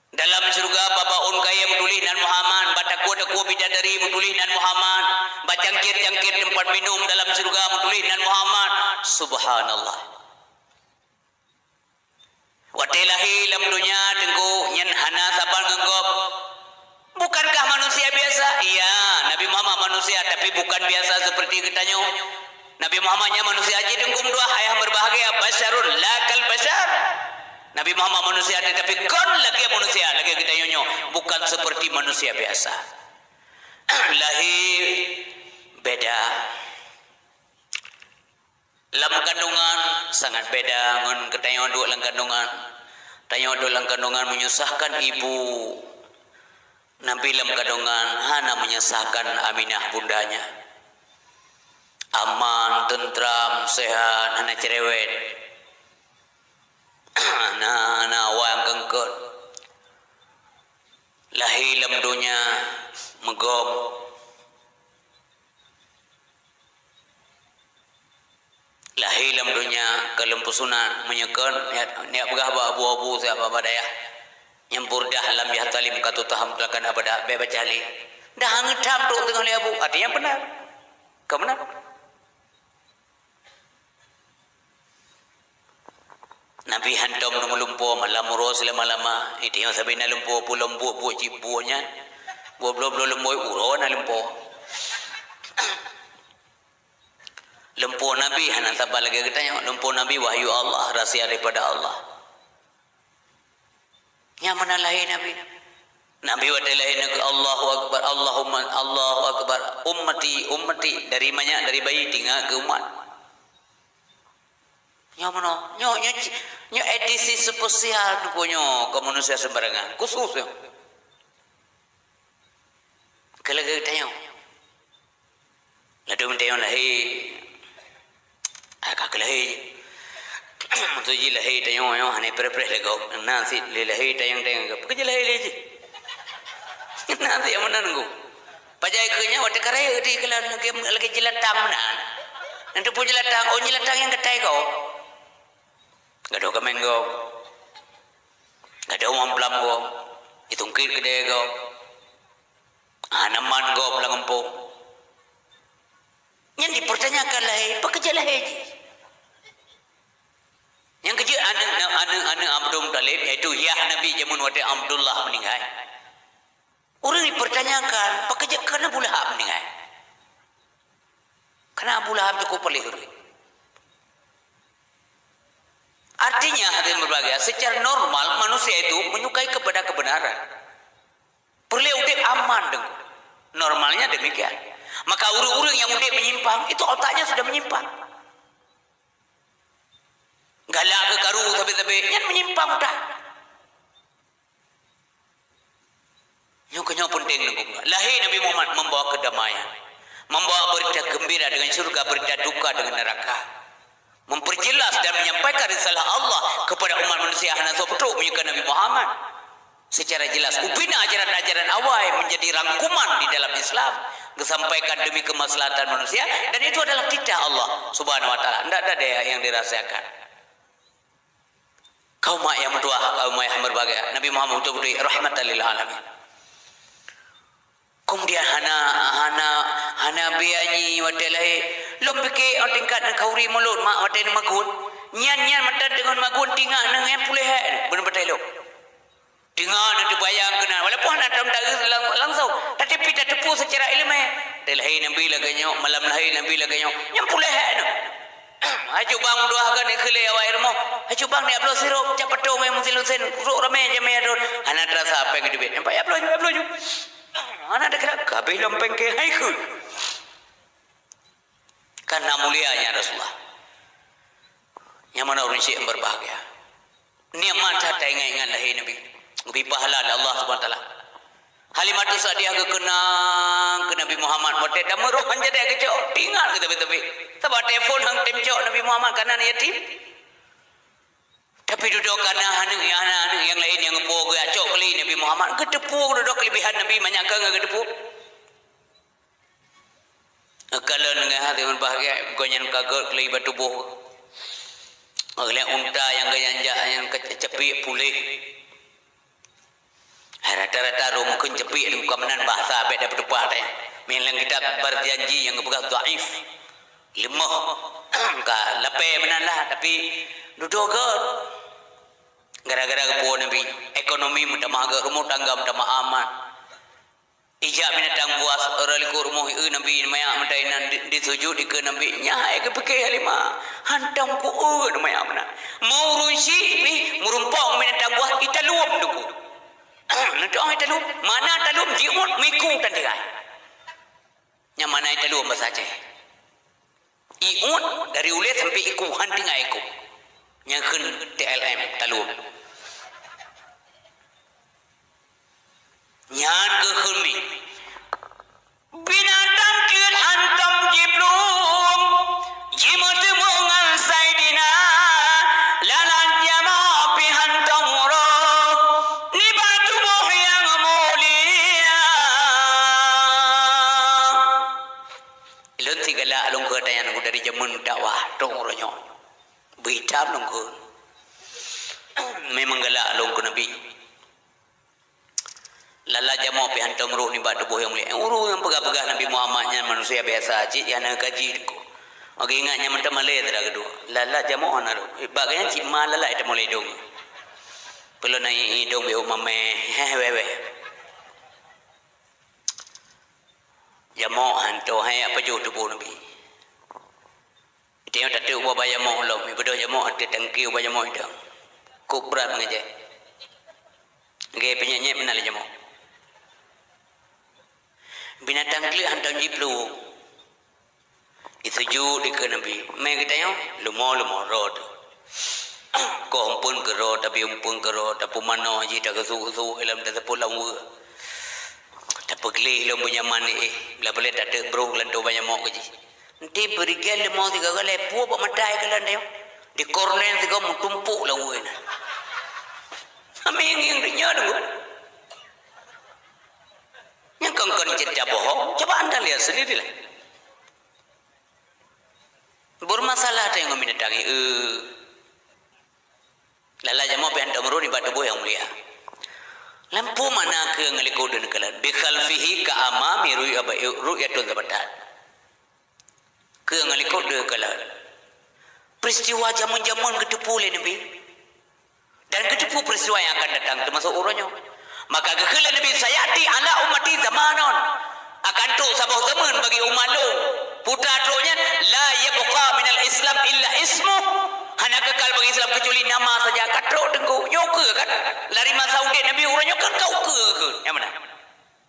Dalam syeuruga bak baun kayée meutuléh nan Muhammad, bak takue-takue bidadari meutuléh nan Muhammad, bak cangkir-cangkir teumpat minum dalam syeuruga meutuléh nan Muhammad. Subhanallah. Watée lahé lam donya, Teungku, nyan hana saban ngon gob. Bukankah manusia biasa? Iya, Nabi Muhammad manusia, tapi bukan biasa seperti geutanyoe. Nabi Muhammad nyan manusia cit, Teungku, meutuah, ayah berbahagia, basyarun la kal basyar. Nabi Muhammad manusia, tetapi kon lagée manusia, lagée geutanyoe nyoe, bukan seperti manusia biasa. Lahé beda. Lam kandungan sangat beda ngon geutanyoe duek lam kandungan. Tanyoe duek lam kandungan menyusahkan ibu. Nabi lam kandungan hana menyusahkan Aminah bundanya. Aman, tentram, sehat, hana cerewet. Hana, hana awai nyang keungkot. Lahé lam donya meugom. Lahé lam donya ka lom peusunat, meunyoe kon, nyak, nyak peugah bak abu-abu siat bak dayah. Nyang Burdah lam Yahtalim ka tutah mutlakan abada, bék baca lé. Dah hangeut tham trok teungoh lé abu, artinya benar. Ka benar. Nabi hantom meulumpoe malam uroe silama-lama, iteuh sabe na lumpoe, pulom buet-buet cit buet nyan. Buet bloe-bloe lumpoe uroe na lumpoe. Lumpoe Nabi hana saban lagée geutanyoe. Lumpoe Nabi wahyu Allah, rahsia daripada Allah. Nyan meunan lahé Nabi. Nabi watée lahé nyan, "Allahu Akbar, Allahumma, Allahu Akbar, ummati, ummati." Dari manyak, dari bayi, tinggai keu umat. Nyoe meunoe, nyoe, nyoe, nyoe edisi spesial Teungku nyoe, kon manusia sembarangan, khusus nyoe. Keu lagée tanyoe. Ladôm tanyoe lahé, ah, ka keu lahé. Maksud jih lahé tanyoe nyoe hana preh-preh lé gob. Na cit lé lahé tayang-tayang gob. Peue keuh jih lahé lé jih? Na cit meunan Teungku. Pajan keu nyan watée ka rayeuk di keulan lagée, lagée jeulatang meunan. Nyan teupeue jeulatang, oh, jeulatang nyang geutai gob. Gadôh kaméng gob. Gadôh mamplam gob. Itungkét keudè gob. Hana man gob lam gampông. Nyan dipertanyakan lahé, peue keuh jih lahé jih? Nyang keujeuet aneuk, aneuk, aneuk Abdul Muthalib, yaitu yah Nabi jameun watée Abdullah meuninggai. Ureuëng dipertanyakan, pakon jeuet keu Abu Lahab meuninggai? Karena Abu Lahab cukup paléh ureuëng. Artinya, hadirin berbahagia, secara normal manusia itu menyukai kepada kebenaran. Peureulée udeb aman, Teungku. Normalnya demikian. Maka ureuëng-ureuëng nyang udeb menyimpang, itu otaknya sudah menyimpang. Galak keu karu sabe-sabe, nyan menyimpang udah. Nyoe keuh nyoe peunteng Teungku. Lahé Nabi Muhammad membawa kedamaian, membawa berita gembira dengan syurga, berita duka dengan neraka. Memperjelas dan menyampaikan risalah Allah kepada umat manusia hana soe peutrok meunyoe kon Nabi Muhammad. Secara jelas, ubena ajaran-ajaran awai menjadi rangkuman di dalam Islam, disampaikan demi kemaslahatan manusia, dan itu adalah titah Allah Subhanahu wa Taala. Tidak ada yang dirahasiakan. Kaum mak nyang meutuah, kaum mak nyang berbahagia, Nabi Muhammad beutôi-beutôi rahmatan lil alamin. Kemudian hana, hana, hana biaya nyi watée lahé. Lom pike tingkat neukhauri mulod mak watée neumagun. Nyan, nyan mantong deungon magun tingak nyan puléh hek beuneupatai lom. Tingak neuteubayang keunan, walaupun hana tom taeu lang-, langsung, tapi tateupeue secara ileumé. Watée lahé Nabi lagée nyoe, malam lahé Nabi lagée nyoe, nyan puléh hek nyoe. Haju bang, dua kali kheulée awai rumoh. Haju bang, ni abloe sirop, cap patong, eh, musil usen, rok ramé jamé adon. Hana terasa péng teubiet. Nampak ya abloe, abloe. Hana ada kira, kabeh lom péng keu hai kheun. Karena mulianya Rasulullah. Nyang mana ureuëng syik yang berbahagia. Nikmat that taingat-ingat lahé Nabi. Geubri pahala lé Allah Subhanahu Wa Taala. Halimatus Sa'diyah geukeunang keu Nabi Muhammad, watée tameurôh han jadi geucok, teuingat keu teupeu-teupeu. Sabab telepon han tem cok Nabi Muhammad, kareuna yatim. Tapi dudoe kana aneuk, aneuk nyang laén nyang geupuwoe geucok keu Nabi Muhammad, geuteupeue dudoe keulebihan Nabi, manyak keu geuteupeue. Kalon ngon hati berbahagia, gobnyan ka gét keu bak tuboh. Oleh unta nyang geuyanjak nyang keucepiek puléh. Hai, rata-rata ureuëng mungken cepiek, bukan meunan bahasa bék dapeutupat, eh. Meunan kitab berjanji nyang geupeugah dhaif. Leumoh. Ka lapée meunan lah, tapi dudoe gét. Gara-gara geupuwoe Nabi, ekonomi meutamah gét, rumah tangga meutamah aman. Ijak binatang buas, uroe likot rumoh ié Nabi, manyak meutai nan di, disujut dikeue Nabi. Nyan hai geupike Halimah, hantom ku-eu manyak meunan. Meureunsik pih, meurumpok binatang buas, italum teungku. Neutu'oh italum, mana talum jiôt miku tan tinggai. Nyang mana italum bahasa Aceh. Iôt dari ulée sampai iku, han tinggai iku. Nyang kheun T L M, talum. Nyan keuh kheun mi. Binatang cit hantom jiplueng, jimeuteumé ngon Saidina, lalat jamoe pih hantom roh, nibak tuboh nyang mulia. Lôn sigalak lôn kheun tanyan dari jameun dakwah, dong uroe nyoe. Beuitam lôn kheun. Memang galak lôn keu Nabi. Lalat jamoe pih hantom roh nibak tuboh nyang mulia. Ureuëng nyang peugah-peugah Nabi Muhammad nyan manusia biasa, cit nyang hana kaji teungku. Oke, ingat nyan mantong malée teudah keudua. Lalat jamoe hana roh. Bak gobnyan cit ma lalat teumulai dong. Peulon na ié dong beu mamé. Heh, weh, weh. Jamoe hantom hai pajoh tuboh Nabi. Tanyoe tateuk ubak jamoe lom, ibeudôh jamoe ateueh tangki ubak jamoe idong. Kok brat meungejeh. Lagée peunyét-nyét meunan lé jamoe. Binatang kleuek hantom jiplueng. Isujut dikeue Nabi. Mé geutanyoe, lumo-lumo roh teuh. Koh umpeuen keu roh, tabi umpeuen keu roh, tapeumanoe jih, tageusu-geusu ilom, taseupôt lam weue. Tapeugleh ilom beunyaman éh, bila peureulée tateuk broh lam toh banyak mok keu jih. Enti beurigel leumô sigoe lhée pue bak mata ikalon tanyoe. Di korneng sigoe meutumpôk lam weue na. Kami ngieng donya deungoe. Nyang kon-kon cit tabohong, coba anda lihat sendirilah. Bermasalah tanyoe ngon binatang, eh. Lalat jamoe pih hantom roh nibak tuboh nyang mulia. Lam peue makna keu ngon likot deuh neukalon? Bi khalfihi ka amami ru'ya-, ru'yatun tsabatat. Keu ngon likot deuh kalon. Peristiwa jameun-jameun geuteupeue lé Nabi. Dan geuteupeue peristiwa nyang akan datang, teumasok uroe nyoe. Maka geukheun lé Nabi, "Sayati ala ummati zamanun." Akan trok saboh zaman bagi umat lôn. Putra trok nyan, "La yabqa minal Islam illa ismuh." Hana kekal bagi Islam kecuali nama saja. Ka trok teungku. Nyoe keuh kan? Lari masa udeb Nabi uroe nyoe kan ka ukeue keuh. Nyang mana?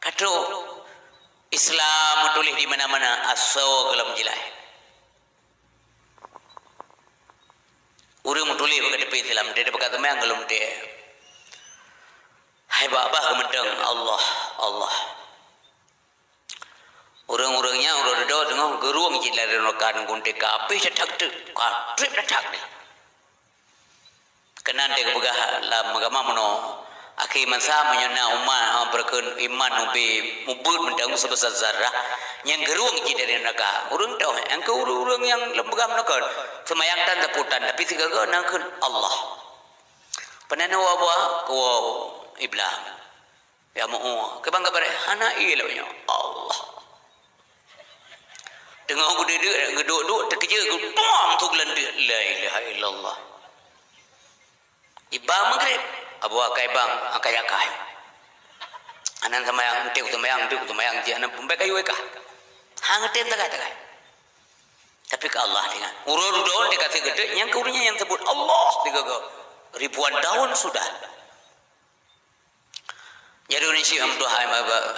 Ka trok. Islam meutuléh di mana-mana, asoe gohlom jilai. Ureuëng meutuléh bak teupée silam, dia bak teumé gohlom tée. Hai babah geumeudong, Allah, Allah. Ureuëng-ureuëng nyan uroe dudoe teungoh geurueng cit lagée nuraka ngon tée ka abéh that-that teuk, ka treb that-that deh. Keunan teupeugah lam agama meunoe, akhé masa meunyoe na umat, ah, beureukeun iman ubé mubeut mantong seubeusa zarah, nyang geurueng cit dari nuraka. Ureuëng toh, nyang keu ureuëng-ureuëng nyang lam agama nuraka, seumayang tan sapeue tan, tapi sigoe-goe na kheun Allah. Peunan woe buah, kuwoe iblang. Ya meu'ue, keu bang kabaré hana ié lom nyoe. Allah. Teungoh geuduek-duek, geuduek-duek, teukeujeuet geutuang su geulanteuk. La ilaha illallah. Iba Maghrib, Abu Akai bang, akai-akai. Anan seumayang, enteuk seumayang, enteuk seumayang, ji anan peumbek kayu eka. Hang tem tagai-tagai. Tapi keu Allah tinggai. Uroe dudoe dikasih geudeuk, nyang keu ureuëng nyang seubut Allah tiga go. Ribuan tahun sudah. Jadi ureuëng syiek meutuah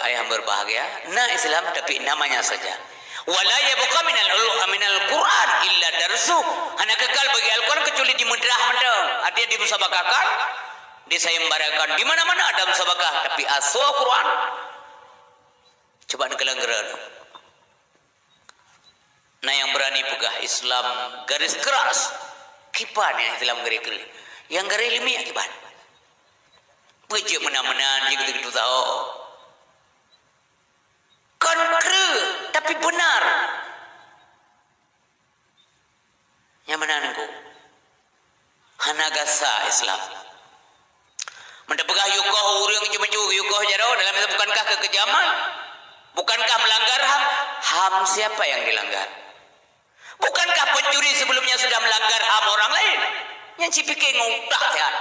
ayah berbahagia, na Islam tapi namanya saja. Wala yabqa minal ul-, minal Qur'an illa darsu. Hana kekal bagi Al-Quran kecuali dimeudrah mantong. Artinya dimusabakahkan, disayembarakan. Di mana-mana ada musabakah, tapi asoe Quran. Coba neukalon geura. Na nyang beurani peugah Islam garis keras. Kiban nyang Islam garis keras. Nyang garis leumiek kiban. Peue jeuet meunan-meunan jeuet keu tahu. Kon kreueh, tapi beunar. Nyang meunan ngon hana gasa Islam. Meunan peugah yue koh ureuëng jumeuju yue koh jaroe dalam Islam bukankah keukejaman? Bukankah melanggar ham? Ham siapa yang dilanggar? Bukankah pencuri sebelumnya sudah melanggar ham orang lain? Nyang cipike ngon utak sihat.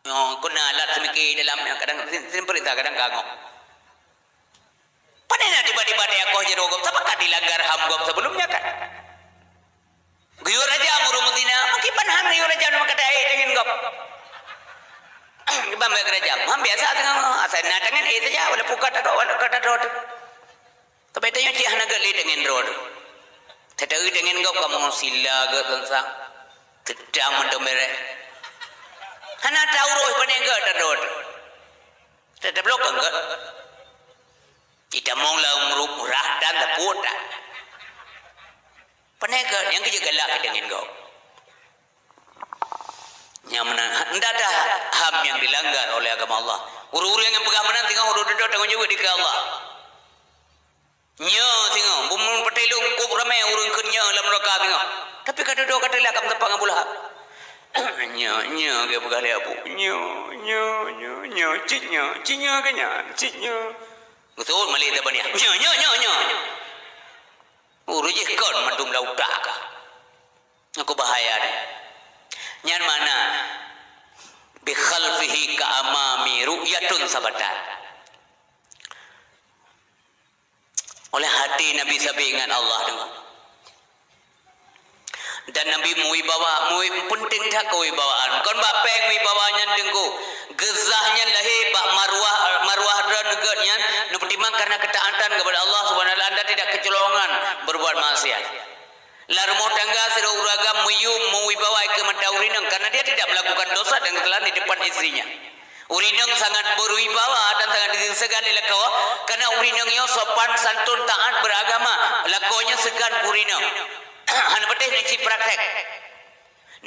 Nyoe keunan alat seumike dalam nyang kadang sin, sin peurintah kadang kangok. Pane na tiba-tiba dia koh jaroe gob, sabab ka dilanggar ham gob sebelumnya kan? Geuyue raja ureuëng meuzina, mungkin ban han geuyue raja nama kata eh dengan gob. Ban baik raja, ham biasa dengan asal na dengan eh saja walaupun kata dok walaupun kata dok. Tapi tanya cik hana geli dengan roh. Tetapi dengan gob kamu sila ke tentang tedang mantong bereh. Hana tahu roh pane ke tadot. Tetapi blok ke? Kita mau lah murah dan tepuk tak. Pane ke yang kerja galak dengan gob. Nyang meunan, ndak ada ham yang dilanggar oleh agama Allah. Ureuëng-ureuëng nyang peugah meunan singoh ureuëng dudoe tanggong jaweueb dikeue Allah. Nyoe singoh, bumoe peutilong kop ramé ureuëng kheun nyoe lam neuraka singoh. Tapi ka dudoe ka teulah ka meuteupang Abu Lahab. Nyoe, nyoe geupeugah lé Abu. Nyoe, nyoe, nyoe, nyoe, cit nyoe, cit nyoe keu nyan, cit nyoe. Beutôi malée tabaniah. Nyoe, nyoe, nyoe, nyoe. Ureuëng jih kon mandum lam utak ka. Aku bahaya deh. Nyan makna bi khalfihi ka amami ru'yatun sabatan. Oleh hati Nabi sabe ingat Allah tu. Dan Nabi meuwibawa, meuwi-, penting that kewibawaan. Kon bak péng wibawa nyan teungku. Geuzah nyan lahé bak marwah, marwah droe neugét nyan neupeutimang karena ketaatan kepada Allah Subhanahu wa Taala, anda tidak kecolongan berbuat maksiat. Lam rumoh tangga sidroe ureuëng agam meuyum meuwibawa ikeue mata ureuëng inong karena dia tidak melakukan dosa dan kesalahan di depan istrinya. Ureuëng inong sangat berwibawa dan sangat disegani lakoe karena ureuëng inong nyoe sopan santun taat beragama, lakoe nyoe seugan ureuëng inong. Hana patéh neucit praktek.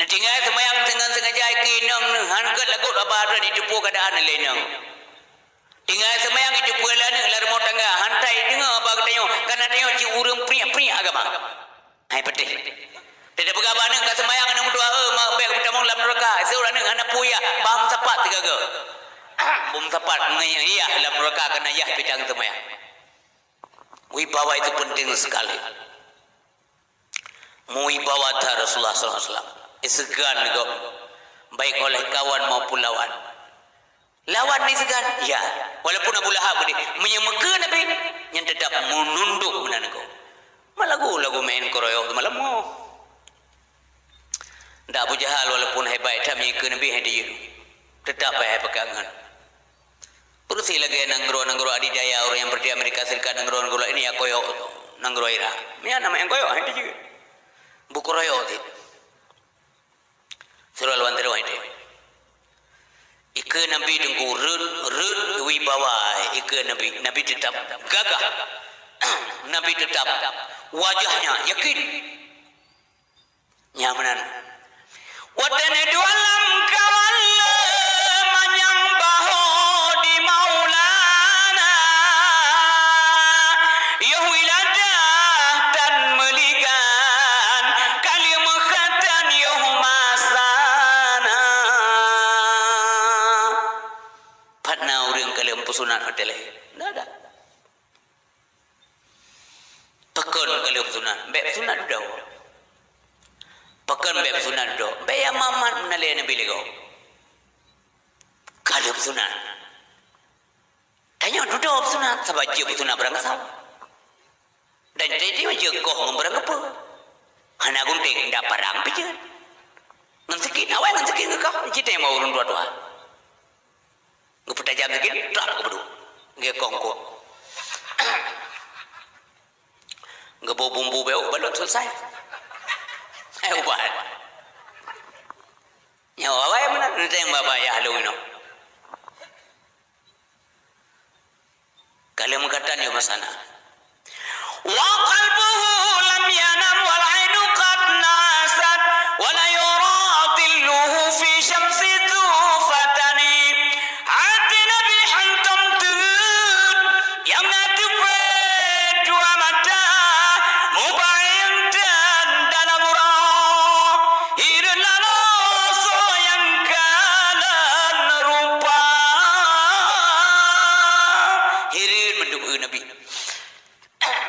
Neutinggai seumayang deungon sengaja ikeue inong neuh, han gét lagot aba droe jiteupeue keuadaan lé inong. Tinggai seumayang jiteupeue lé aneuëk lam rumoh tangga, han that deungoe aba geutanyoe, kana tanyoe cit ureuëng priek-priek agama. Hai patéh. Teupeugah bak aneuëk ka seumayang aneuëk meutuah, "Eh, mak, bék beutamong lam neuraka." Seurah aneuëk hana peue yah, bah meusapat sigaga. Bah meusapat ngon yah lam neuraka kana yah pitang seumayang. Wibawa itu penting sekali. Meuwibawa that Rasulullah sallallahu alaihi wasallam. Iseugan gob, baik oleh kawan maupun lawan. Lawan diseugan, ya. Walaupun Abu Lahab geude, meunyoe meukeue Nabi, nyan tetap meununduk meunan gob. Malagu lagu main keroyok malam nyoe. Ndak Abu Jahal walaupun hebat that meunyoe ikeue Nabi hai dijeuet. Tetap hai pakai angan. Beureusi lagée nanggroe-nanggroe adidaya ureuëng nyang peureuti Amerika Serikat nanggroe-nanggroe laén ya koyok nanggroe Irak. Nyan nama nyang koyok hai dijeuet. Buku royok ti. Surah Al-Baqarah hai dijeuet. Ikeue Nabi teungku reuet, reuet wibawa ikeue Nabi. Nabi tetap gagah. Nabi tetap wajahnya yakin. Nyan meunan. Watée neuduek lam kawan le manyang baho di Maulana, yoh wiladah tan meuligan, ka lheueh meukhatan yoh masana. Pat na ureuëng ka lheueh peusunat watée lé? Ndak ada. Pakon ka lheueh sunat? Bék sunat dudoe. Pakon bék sunat dudoe? Bék ya mamat meunalée Nabi lé gob. Ka lheueh sunat. Tanyoe dudoe sunat, sabab jeuet sunat barang gasau. Dan jadi jeuet koh ngon barang geupeu. Hana gunting, ndak parang pijeut. Ngon sikin, awai ngon sikin keu kah, cit nyang bak ureuëng tuha-tuha. Geupeutajam sikin, trap geubeudôh. Geukong-kong. Geubôh bumbu bèk balot selesai. Hai ubat. Nyoe awai meunan, nenteng bak-bak yah lôn inoe. Ka lheueh meukatan yôh masa na. Wa qalbuhu lam yanam wal ainu qad nasat, wa la yura dhilluhu fi syamsi dhu fatani. Até Nabi hantom teungeut, nyang na teupeu dua mata, mubaeng dan dalam uroe. Hireuen laloe soe nyang kalon rupa. Hireuen mandum eu Nabi.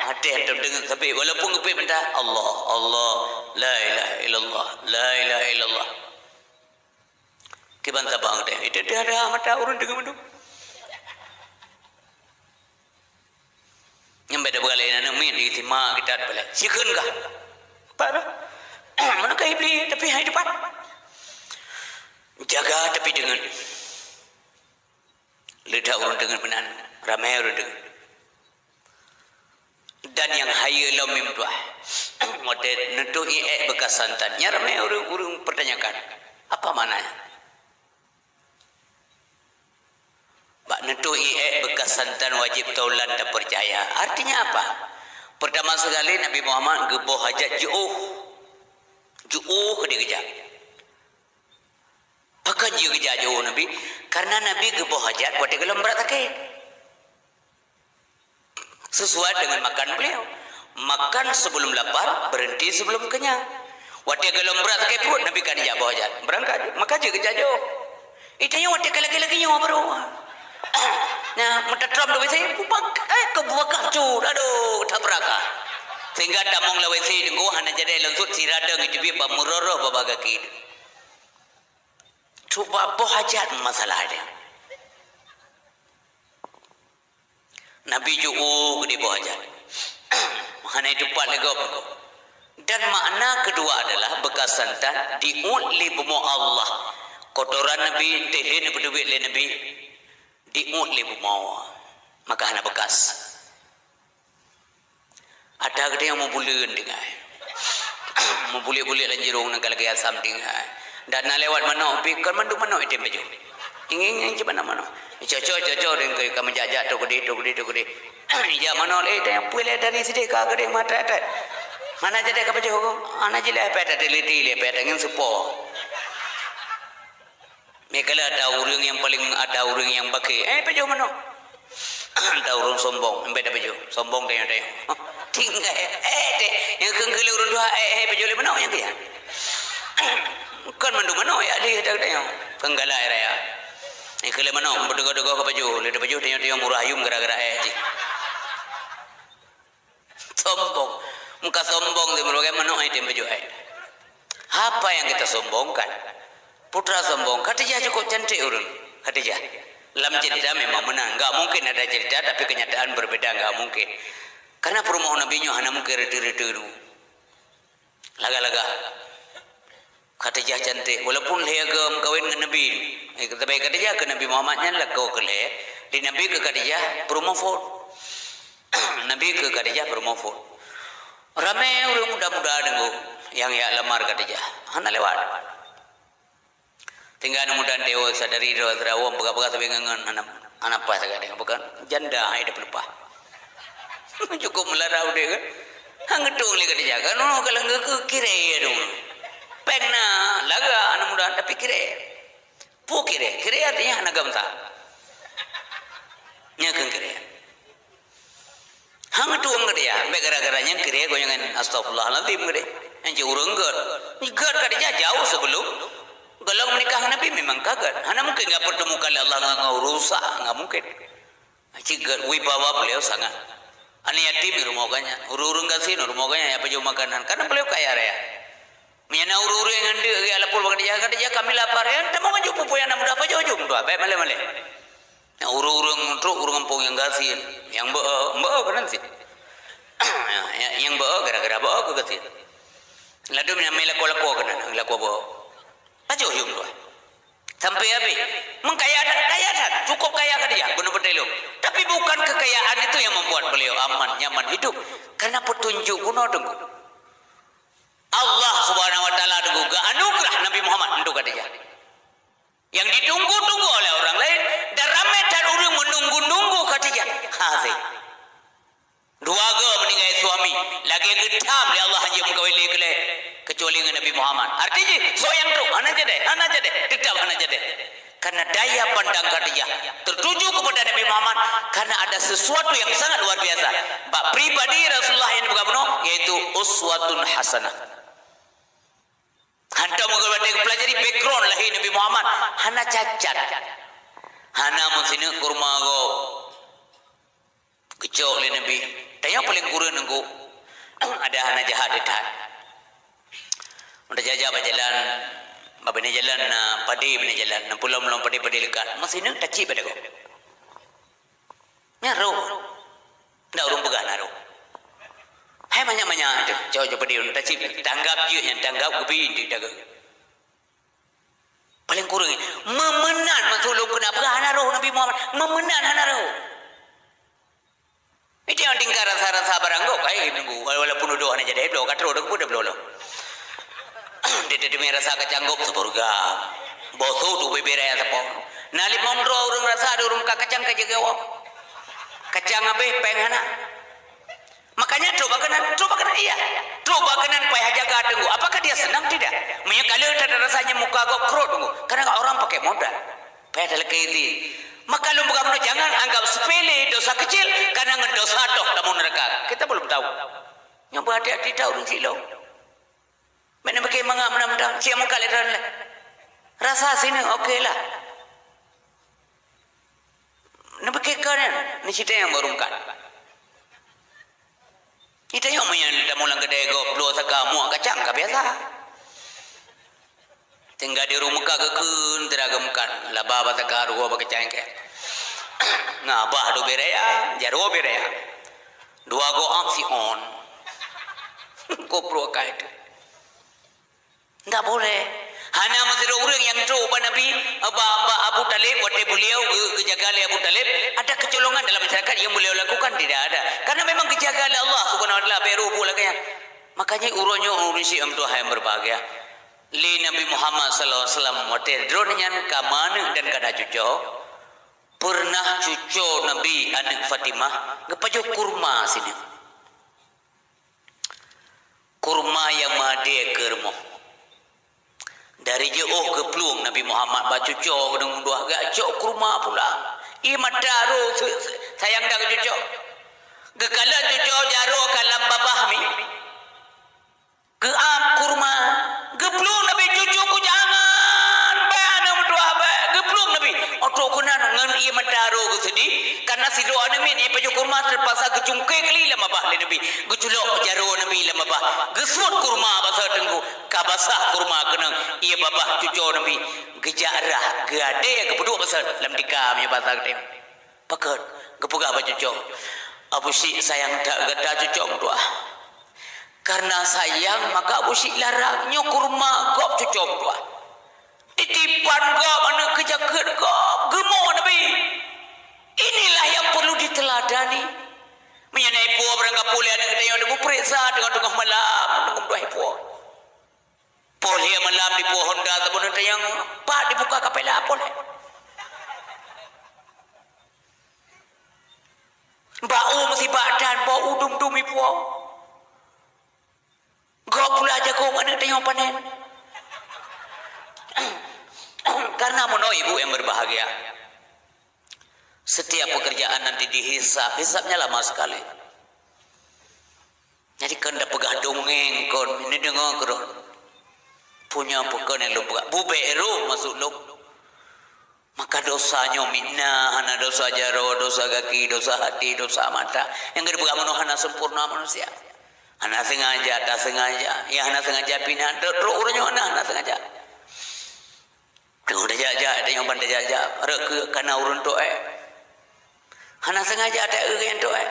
Até hantom teungeut sabe, walaupun geupeuet mantah, Allah, Allah, la ilaha illallah, la ilaha illallah. Kiban saban teuh, itu dah, dah mata ureuëng teungeut mandum. Nyang beda beuralée na neumiet di sima kita balai. Sikheun kah? Apa dah? Mana ka Iblis, tapi hai depan. Jaga tapi deungon. Leuda ureuëng deungon meunan, ramé ureuëng deungon. Dan nyang hayeue lom meutuah. Watée neutoh iék bekas santan, nyan ramé ureuëng-ureuëng pertanyakan, apa maknanya? Bak neutoh iék bekas santan wajéb taulan dan percaya. Artinya apa? Pertama sekali Nabi Muhammad geuboh hajat jiôh. Jiôh keu dikeujak. Pakon jeuet geujak jiôh Nabi? Karena Nabi geuboh hajat watée gohlom brat sakét. Sesuai dengan makan beliau. Makan sebelum lapar, berhenti sebelum kenyang. Watée gohlom brat sakét pruet, Nabi ka jijak boh hajat. Beurangkat, maka jeuet geujak jiôh. Ita nyoe watée ka lagée-lagée nyoe baru. Nah, meutatrom tu biasa, bubak, eh, keu bubakah cut, aduh, tabraka. Sehingga tamong lawét si deungoe hana jadi langsut sira deueng itu bak meuroroh baba gaki. Cuba boh hajat masalah dia. Nabi jiôh geude boh hajat. Hana itupat lé gob. Dan makna kedua adalah bekas santan diuet lé bumoe Allah. Kotoran Nabi, teuh lé neupeuteubiet lé Nabi, diuet lé bumoe. Maka hana bekas. Ata geutanyoe meubuleuen tinggai. Meubulet-bulet lam jirong nyan ka lagée asam tinggai. Dan na lewat manok pih, kon mandum manok item pajoh. Ingin-ingin cit manok-manok. Cocok, cocok, deng keu ka meujak-jak, tok gede, tok gede, tok gede. Ijak manok lé, dan pui lé dari sideh ka gede mata tet. Hana jadi ka pajoh ko. Hana jileh pet, ada liti lé pet, angin sepo. Meukeula ada ureuëng nyang paleng, ada ureuëng nyang bakée, eh, pajoh manok. Ada ureuëng sombong, embet pajoh, sombong tanyoe-tanyoe. Tinggai, eh, deh, nyang keu keu lé ureuëng tuha, eh, eh, pajoh lé manok nyang keu nyan. Kon mandum manok, ya, deh, ada tanyoe. Penggalai raya. Nyang keu lé manok, beuteugoh-teugoh ka pajoh, lé pajoh tanyoe-tanyoe murah ayum gara-gara eh jih. Sombong. Muka sombong tu, bagaimana ai tem baju ai? Apa yang kita sombongkan? Putra sombong, Khadijah cukup cantik urun. Khadijah. Lam cerita memang menang. Enggak mungkin ada cerita, tapi kenyataan berbeda, enggak mungkin. Karena perumoh Nabi nyoe hana mungkin rete-rete tu. Laga-laga. Khadijah cantik, walaupun lhée agam kawin ngon Nabi. Eh, tapi Khadijah keu Nabi Muhammad nyan lakoe keu lhée, di Nabi keu Khadijah promo vote. Nabi keu Khadijah promo vote. Ramé ureuëng muda-muda deungoe nyang jak lamar Khadijah. Hana lewat. Tinggai aneuk muda dewa sadari dewa seurawong peugah-peugah sabe ngon hana, hana paih sagai deungoe bukan janda hai dah peulupah. Cukup meulara udeb kan? Hang geutong lé Khadijah kan? Oh, kalau ngeukeu kiré ya dong. Peng na laga aneuk muda tapi kiré. Pu kiré, kiré artinya hana gamsa. Nya kan kiré. Hang tueng geude ya, bèk gara-gara nyan kiré goe nyan, astagfirullahalazim geude. Nyan cit ureueng gèt. Gèt Khadijah jauh sebelum gohlom menikah ngon Nabi memang ka gèt. Hana mungkin geupertemukan lé Allah ngon, ngon rusak, enggak mungkin. Cit gèt wibawa beliau sangat. Aneuk yatim di rumoh geuh nyan, ureueng-ureueng gasien di rumoh geuh nyan, ya pajoh makanan. Karena beliau kaya raya. Meunyoe na ureueng-ureueng nyang deuk geujak lapor bak Khadijah, "Khadijah, kami lapar." "Ya, tamong aju peue-peue nyang na mudah, pajoh aju meutuah, bèk malèe-malèe." Nyang ureueng-ureueng trok ureueng gampông nyang gasien, nyang beu, beu keunan cit. Nyang beu gara-gara beu keu gasien. Ladôm nyang mé lakoe-lakoe keunan, lakoe beuh. Pajoh yum tuah. Sampai habéh. Mengkaya that, kaya that. Cukup kaya Khadijah, bunoe peuteulông. Tapi bukan kekayaan itu yang membuat beliau aman, nyaman hidup. Karena petunjuk bunoe teungku. Allah Subhanahu wa Taala teungku geuanugeurah Nabi Muhammad untuk Khadijah. Yang ditunggu-tunggu oleh orang lain, dan ramé that ureuëng menunggu-nunggu Khadijah. Hasé. Dua go meuninggai suami, lagée geutham lé Allah hanjeuet meukawen lé keulée, keucuali ngon Nabi Muhammad. Arti jih, soe nyang trok, hana jadi, hana jadi, teutap hana jadi. Karena daya pandang Khadijah tertuju kepada Nabi Muhammad karena ada sesuatu yang sangat luar biasa. Bak pribadi Rasulullah nyang dipeugah bunoe, yaitu uswatun hasanah. Hantom meukeubah teuk peulajari background lahé Nabi Muhammad, hana cacat. Hana meusineuk kurma gob. Geucok lé Nabi. Tanyoe paléng kureueng teungku. Ada hana jahat that. Meunyoe tajak bak jalan, bak binéh jalan na padé binéh jalan, na pulo-pulo padé-padé leukat. Meusineuk tacit bak dagoe. Nyan roh. Ndak ureuëng peugah na roh. Hai manyak-manyak teuh, cok-cok padé ureuëng tacit, tanggap jeuet nyan, tanggap geubi dagong. Paléng kureueng, meumeunan maksud lôn keuneuk peugah hana roh Nabi Muhammad, meumeunan hana roh. Itu nyang tingkat rasa-rasa barang gob, hai, nunggu, walaupun udoe hana jadi, bloe ka troh, dah keupeue dah bloe lom. Dia teumé rasa kacang gob syeuruga. Boh su tu bibir raya seupôt. Na limong droe ureuëng rasa, ada ureuëng ka kacang ka jeuet gawah. Kacang habéh, péng hana. Makanya trok bak keunan, trok bak keunan, iya. Trok bak keunan payah jaga teungku. Apakah dia senang? Tidak. Meunyoe ka lheueh that rasanya muka gob krot teungku. Karena orang pakai modal. Payah talakée izin. Maka lôn peugah bunoe, jangan anggap sepele dosa kecil, karena ngon dosa toh tamong neuraka. Kita belum tahu. Nyoe beuhati-hati that ureuëng silop. Meunan bukon mangat meunan-meunan, siap meukat lé droeneuh. Rasa sineuk oke lah. Neubukon keu nyan, ni cit nyang barô meukat. Ita nyoe meunyan tamong lam keudè gob, bloe saka muak kacang ka biasa. Tinggai di rumoh ka geukheun, teuka geumeukat, laba bak saka, rugoe bak kacang kèe. Ngabah dubé raya, jaroe bé raya. Dua go am si on. Goblok kai tu. Ndak boleh. Hana meusidroe ureuëng nyang trok bak Nabi, bak, bak Abu Talib, watèe beliau geu-, geujaga lé Abu Talib, ada kecolongan dalam masyarakat yang beliau lakukan? Tidak ada. Karena memang geujaga lé Allah Subhanahu wa Taala, bèk roh buet lagèe nyan. Makanya uroe nyoe ureuëng syiek meutuah yang berbahagia. Lé Nabi Muhammad sallallahu alaihi wasallam, watèe droeneuh nyan ka meuaneuk dan ka na cuco, pernah cuco Nabi, aneuk Fatimah, geupajoh kurma sineuk. Kurma nyang meudèe keu rumoh. Dari jiôh geuplueng Nabi Muhammad bak cuco geuneuk dua, geujak cok kurma pula. Ié mata roh se-, se-, sayang that keu cuco. Geukalon cuco jaroe ka lam babah mi. Geuab kurma. Geuplueng Nabi, cucoku jangan bèk aneuk meutuah bèk. Geuplueng Nabi. Óh trok keunan ngon ié mata roh geuseudeh, karena sidroe aneuk miet nyang pajoh kurma teupaksa geucungké kali lam babah lé Nabi. Geuculok jaroe Nabi lam babah. Geusuet kurma basa teungku. Ka basah kurma keunong ié babah cuco Nabi. Geujak rhah, geuadèe, geupeuduek basa lam tika meunyoe basa geutanyoe. Pakon, geupeugah bak cuco, "Abu Syik sayang that gata cuco meutuah. Karena sayang maka Abu Syik larang nyoe kurma gob cuco meutuah. Titipan gob aneuk keujakeuet gob, geumoe Nabi. Inilah yang perlu diteladani." Meunyoe na ipo barangkapeue lé aneuk geutanyoe, mupriksa teungoh-teungoh malam, teungoh meutuah ipo. Poh lhèe malam dipuwoe honda saboh nyan tanyong, pat dibuka kapela poh lhèe. Bak u musibah dan bak u dum-dum ipuwoe. Gob pula jagong aneuk tanyong panen. Karena meunoe ibu yang berbahagia, setiap pekerjaan nanti dihisab, hisabnya lama sekali. Jadi kon tapeugah dongeng kon, neudeungoe keudroe. Punya peukon nyang lôn peugah. Bubek roh masuk lôn. Maka dosa nyoe mitnah, hana dosa jaroe, dosa gaki, dosa hati, dosa mata. Nyang geupeugah meunoe hana sempurna manusia. Hana sengaja, tasengaja. Ya hana sengaja pinah, trok ureuëng nyoe hana, hana sengaja. Teungoh tajak-jak, tanyoe ban tajak-jak, rot keu kana ureuëng toh, eh. Hana sengaja ta-eu geuh nyan toh, eh.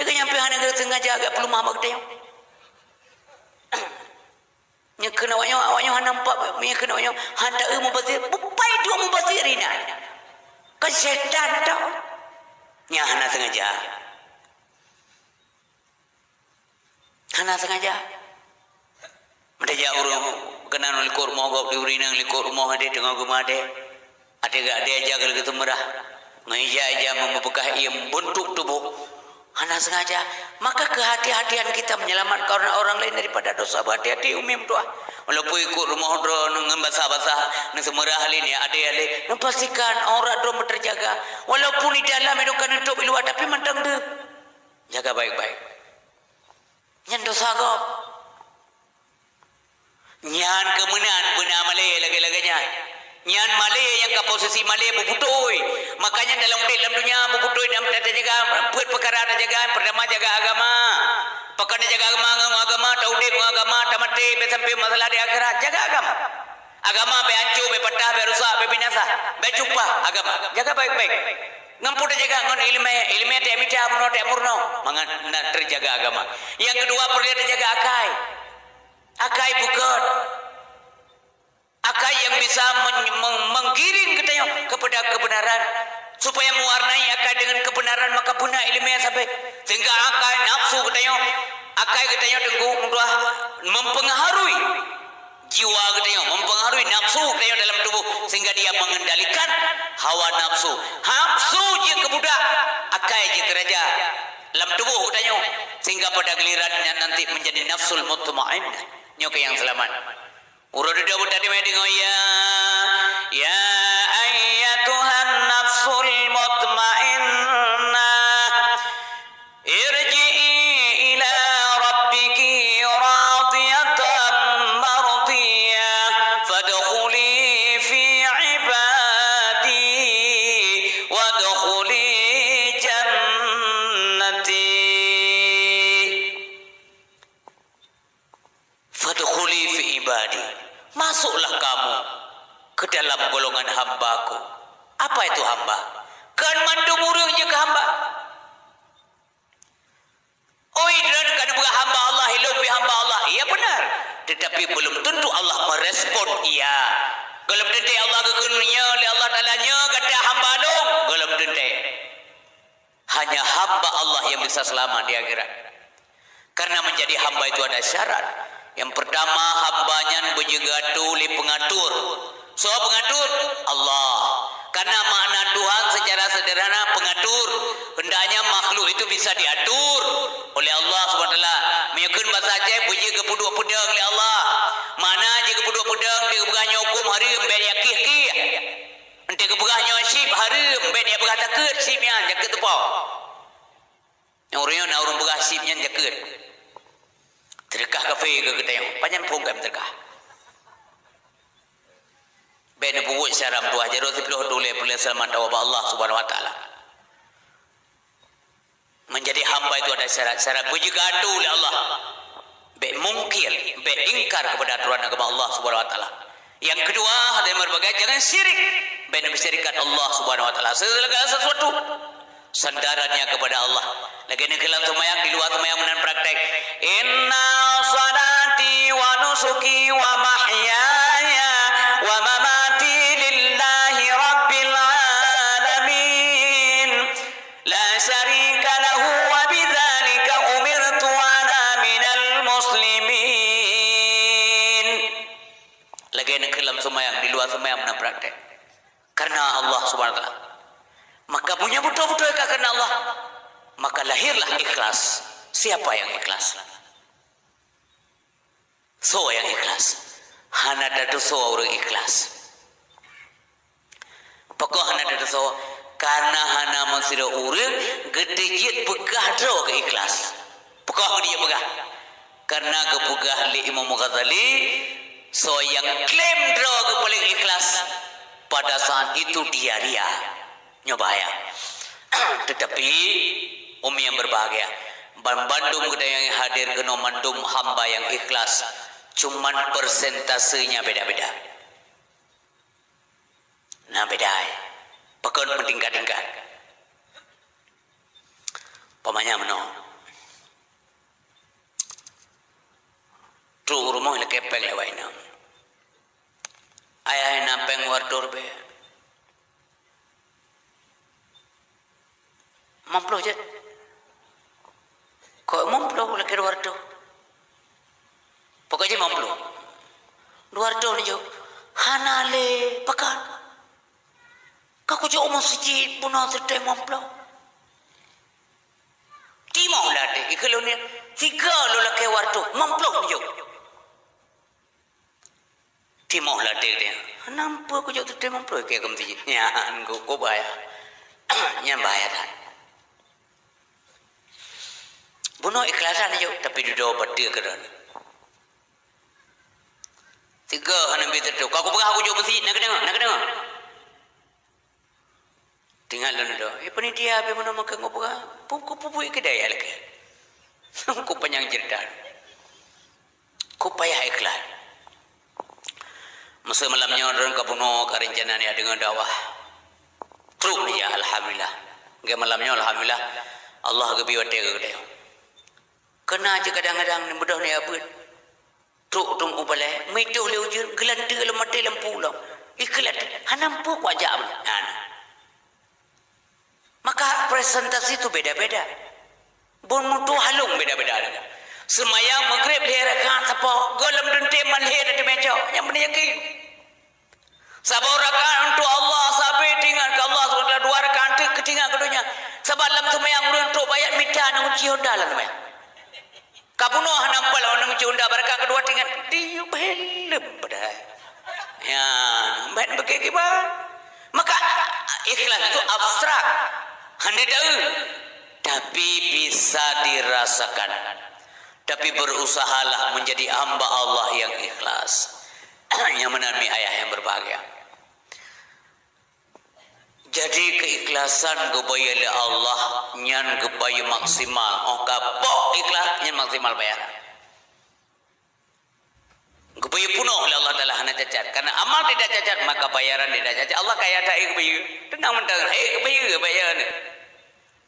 Geuh nyan pih hana geusengaja geupeulumah bak geutanyoe. Nyan keuneuk awaknyoe, awaknyoe hana mupat, nyan keuneuk awaknyoe hana taeu mubazir, bupai duek mubazir inan. Kan syaitan tau. Nyan hana sengaja. Hana sengaja. Meudeh jak ureuëng keunan likot rumoh gob di ureuëng inong likot rumoh adé teungoh geumadé. Adé gak adé jak lagée seumeurah. Ngon ija-ija meumeubeukah iem buntuk tuboh. Hana sengaja. Maka kehati-hatian kita menyelamatkan orang, orang lain daripada dosa. Berhati-hati umi meutuah. Walaupun ikot rumoh droe ngon basah-basah, neuseumeurah lé, ni adé lé, neupastikan aurat droe meuterjaga. Walaupun di dalam itu kan nutup di luar, tapi mantong deuh. Jaga baik-baik. Nyan dosa gob. Nyan keumeunan beuna malée lagée-lagée nyan. Nyan malée nyang ka posisi malée beubeutôi. Makanya dalam udeb lam donya beubeutôi dan tajaga peuet peukara tajaga. Pertama, jaga agama. Pakon tajaga agama, ngon agama, taudeb ngon agama, tamaté, bék sampai masalah di akhirat. Jaga agama. Agama bék hancô, bék patah, bék rusak, bék binasa. Bék cupa agama. Jaga baik-baik. Ngon peue tajaga? Ngon iéleumé. Iéleumé tajak mita, meurunoe tajak meurunoe. Mangat na teujaga agama. Nyang keudua, peureulée tajaga akai. Akai beugét. Akai nyang bisa men-, men-, menggiring geutanyoe kepada kebenaran. Supaya meuwarnai akai deungon kebenaran, maka beuna iéleumé sabe. Sehingga akai nafsu geutanyoe, akai geutanyoe teungku meutuah mempengaruhi jiwa geutanyoe, mempengaruhi nafsu geutanyoe dalam tuboh, sehingga dia mengendalikan hawa nafsu. Nafsu jeuet keu budak, akai jeuet keu raja. Lam tuboh geutanyoe, sehingga pada giliran nyan nanti menjadi nafsul mutmainnah. Nyoe keuh nyang seulamat. Uroe dudoe beutadumé deungoe, ya, ya ayyatuhan nafsul mutmainnah, irji'i ila rabbiki radiyatan mardiyah, fadkhuli fi ibadi, wadkhuli jannati. Fadkhuli fi ibadi, masuklah kamu ke dalam golongan hamba-Ku. Apa itu hamba? Kan mandum ureuëng jeuet keu hamba. Oi, droeneuh ka neupeugah hamba Allah, ilôn pih hamba Allah. Iya benar. Tetapi belum tentu Allah merespon iya. Gohlom teuntée Allah geukheun nyoe lé Allah Taala, "Nyoe gata hamba Lôn." Gohlom teuntée. Hanya hamba Allah yang bisa selamat di akhirat. Karena menjadi hamba itu ada syarat. Yang pertama, hamba nyan beujeuet geuatô lé pengatur. Soe pengatur? Allah. Karena makna Tuhan secara sederhana pengatur. Hendaknya makhluk itu bisa diatur oleh Allah Subhanahu Wa Taala. Meunyoe kheun basa Aceh, beujeuet geupeuduek peudong lé Allah. Makna jih geupeuduek peudong, di geupeugah nyoe hukôm hareuem, bék jak kieh-kieh. Enteuk geupeugah nyoe chip hareuem, bék jak peugah takheun chip nyan, jak keu teupeu. Nyang ureuëng nyoe na ureuëng peugah chip nyan jak kheun. Teudeukah kafé keu geutanyoe, pajan phon keu teudeukah. Bék neupeubuet syara meutuah, jaroe siplôh tuléh peureulée seulamat tawoe bak Allah Subhanahu Wa Taala. Menjadi hamba itu ada syarat, syarat beujeuet geuatô lé Allah. Bék mungkir, bék ingkar kepada aturan agama Allah Subhanahu Wa Taala. Yang kedua, hati berbagai jangan syirik. Bék neusyirikat Allah Subhanahu Wa Taala. Segala sesuatu sandarannya kepada Allah. Lagée neukalon seumayang, di luwa seumayang meunan praktek. Inna salati wa nusuki wa mahyaya wa mamati lillahi rabbil alamin. La syarika lahu wa bidzalika umirtu wa ana minal muslimin. Lagée neukalon seumayang, di luwa seumayang meunan praktek. Karena Allah Subhanahu Wa Taala. Maka meunyoe beutôi-beutôi ka karena Allah, maka lahirlah ikhlas. Siapa yang ikhlas? Soe nyang ikhlas? Hana tatusoe ureuëng ikhlas. Pakon hana tatusoe? Karena hana meusidroe ureuëng geuteujeuet peugah droe keu ikhlas. Pakon geuteujeuet peugah? Karena geupeugah lé Imam Ghazali, soe nyang klaim droe geuh paleng ikhlas, pada saat itu dia ria. Nyoe bahaya. Tetapi, umi yang berbahagia, ban bandum geutanyoe nyang hadir keunoe mandum hamba nyang ikhlas, cuman persentasenya beda-beda. Nah, beda, eh. Pakon meutingkat-tingkat. Umpamanya meunoe. Trok u rumoh lé Kepeng lewat inong. Ayah na peng dua ratus ribèe. Lima puluh jeuet. Kok lima puluh lakèe dua ratus? Pokok jih lima puluh. Dua ratus neujok. Hana lé pakat. Ka kujok u meuseujid bunoe seuté lima puluh. Timoh ladé, ikheun lôn nyan, tiga lôn lakèe dua ratus, lima puluh neujok. Timoh ladé dia. Nampak kujok tu timoh ploh ke kem tiji. Nyan ku, ku bahaya. Nyan bahaya that. Bunoe ikhlasan jok, tapi dudoe bateue keudroe. Tiga hana bi teutu. Ka kupeugah kujok meuseujid, na keudéng, na keudéng. Teuingat lôn dua, eh, panitia pih meunoe makheun ngon peugah, pu-, ku peubuet keudai lakèe. Ku panyang ceurita. Ku payah ikhlas. Masa malam nyoe droen ka bunoe ka rencana ni deungon dakwah. Trok ni ya, alhamdulillah. Nggak malam nyoe, alhamdulillah. Allah geubri watèe keu geutanyoe. Keuna cit kadang-kadang ni beudôh ni abeuet. Trok teungku balai, meuitoh lé ujeuen, geulanteue lom maté lampu lom. Ikheun lé, hana muphom kuajak meunan. Maka presentasi tu beda-beda. Bunoe meutuah lôn beda-beda. Seumayang Maghrib lhèe rakaat sapo, gohlom teuntèe man lhèe teumeujok, nyang beuna yakin. Saboh rakaat untuk Allah, sabe teuingat keu Allah subhanahu wa taala, dua rakaat teuk keu teuingat keu donya. Sabab lam seumayang ureueng trok bayat mita na kunci honda lam seumayang. Ka bunoe hana muphom lôn meucunda, baraka keudua teuingat, diyueb helm padahai. Ya, ban beuke kiban. Maka ikhlas itu abstrak, hana tahu, tapi bisa dirasakan. Tapi berusahalah menjadi hamba Allah yang ikhlas. Nyang meunan mi ayah yang berbahagia. Jadi, keikhlasan geubayeue lé Allah nyan geubayeue maksimal. Óh ka bôh ikhlas, nyan maksimal bayaran. Geubayeue punoh lé Allah Taala hana cacat. Karena amal tidak cacat, maka bayaran tidak cacat. Allah kaya that, eh, geubayeue. Tenang mantong, eh, geubayeue, bayaran.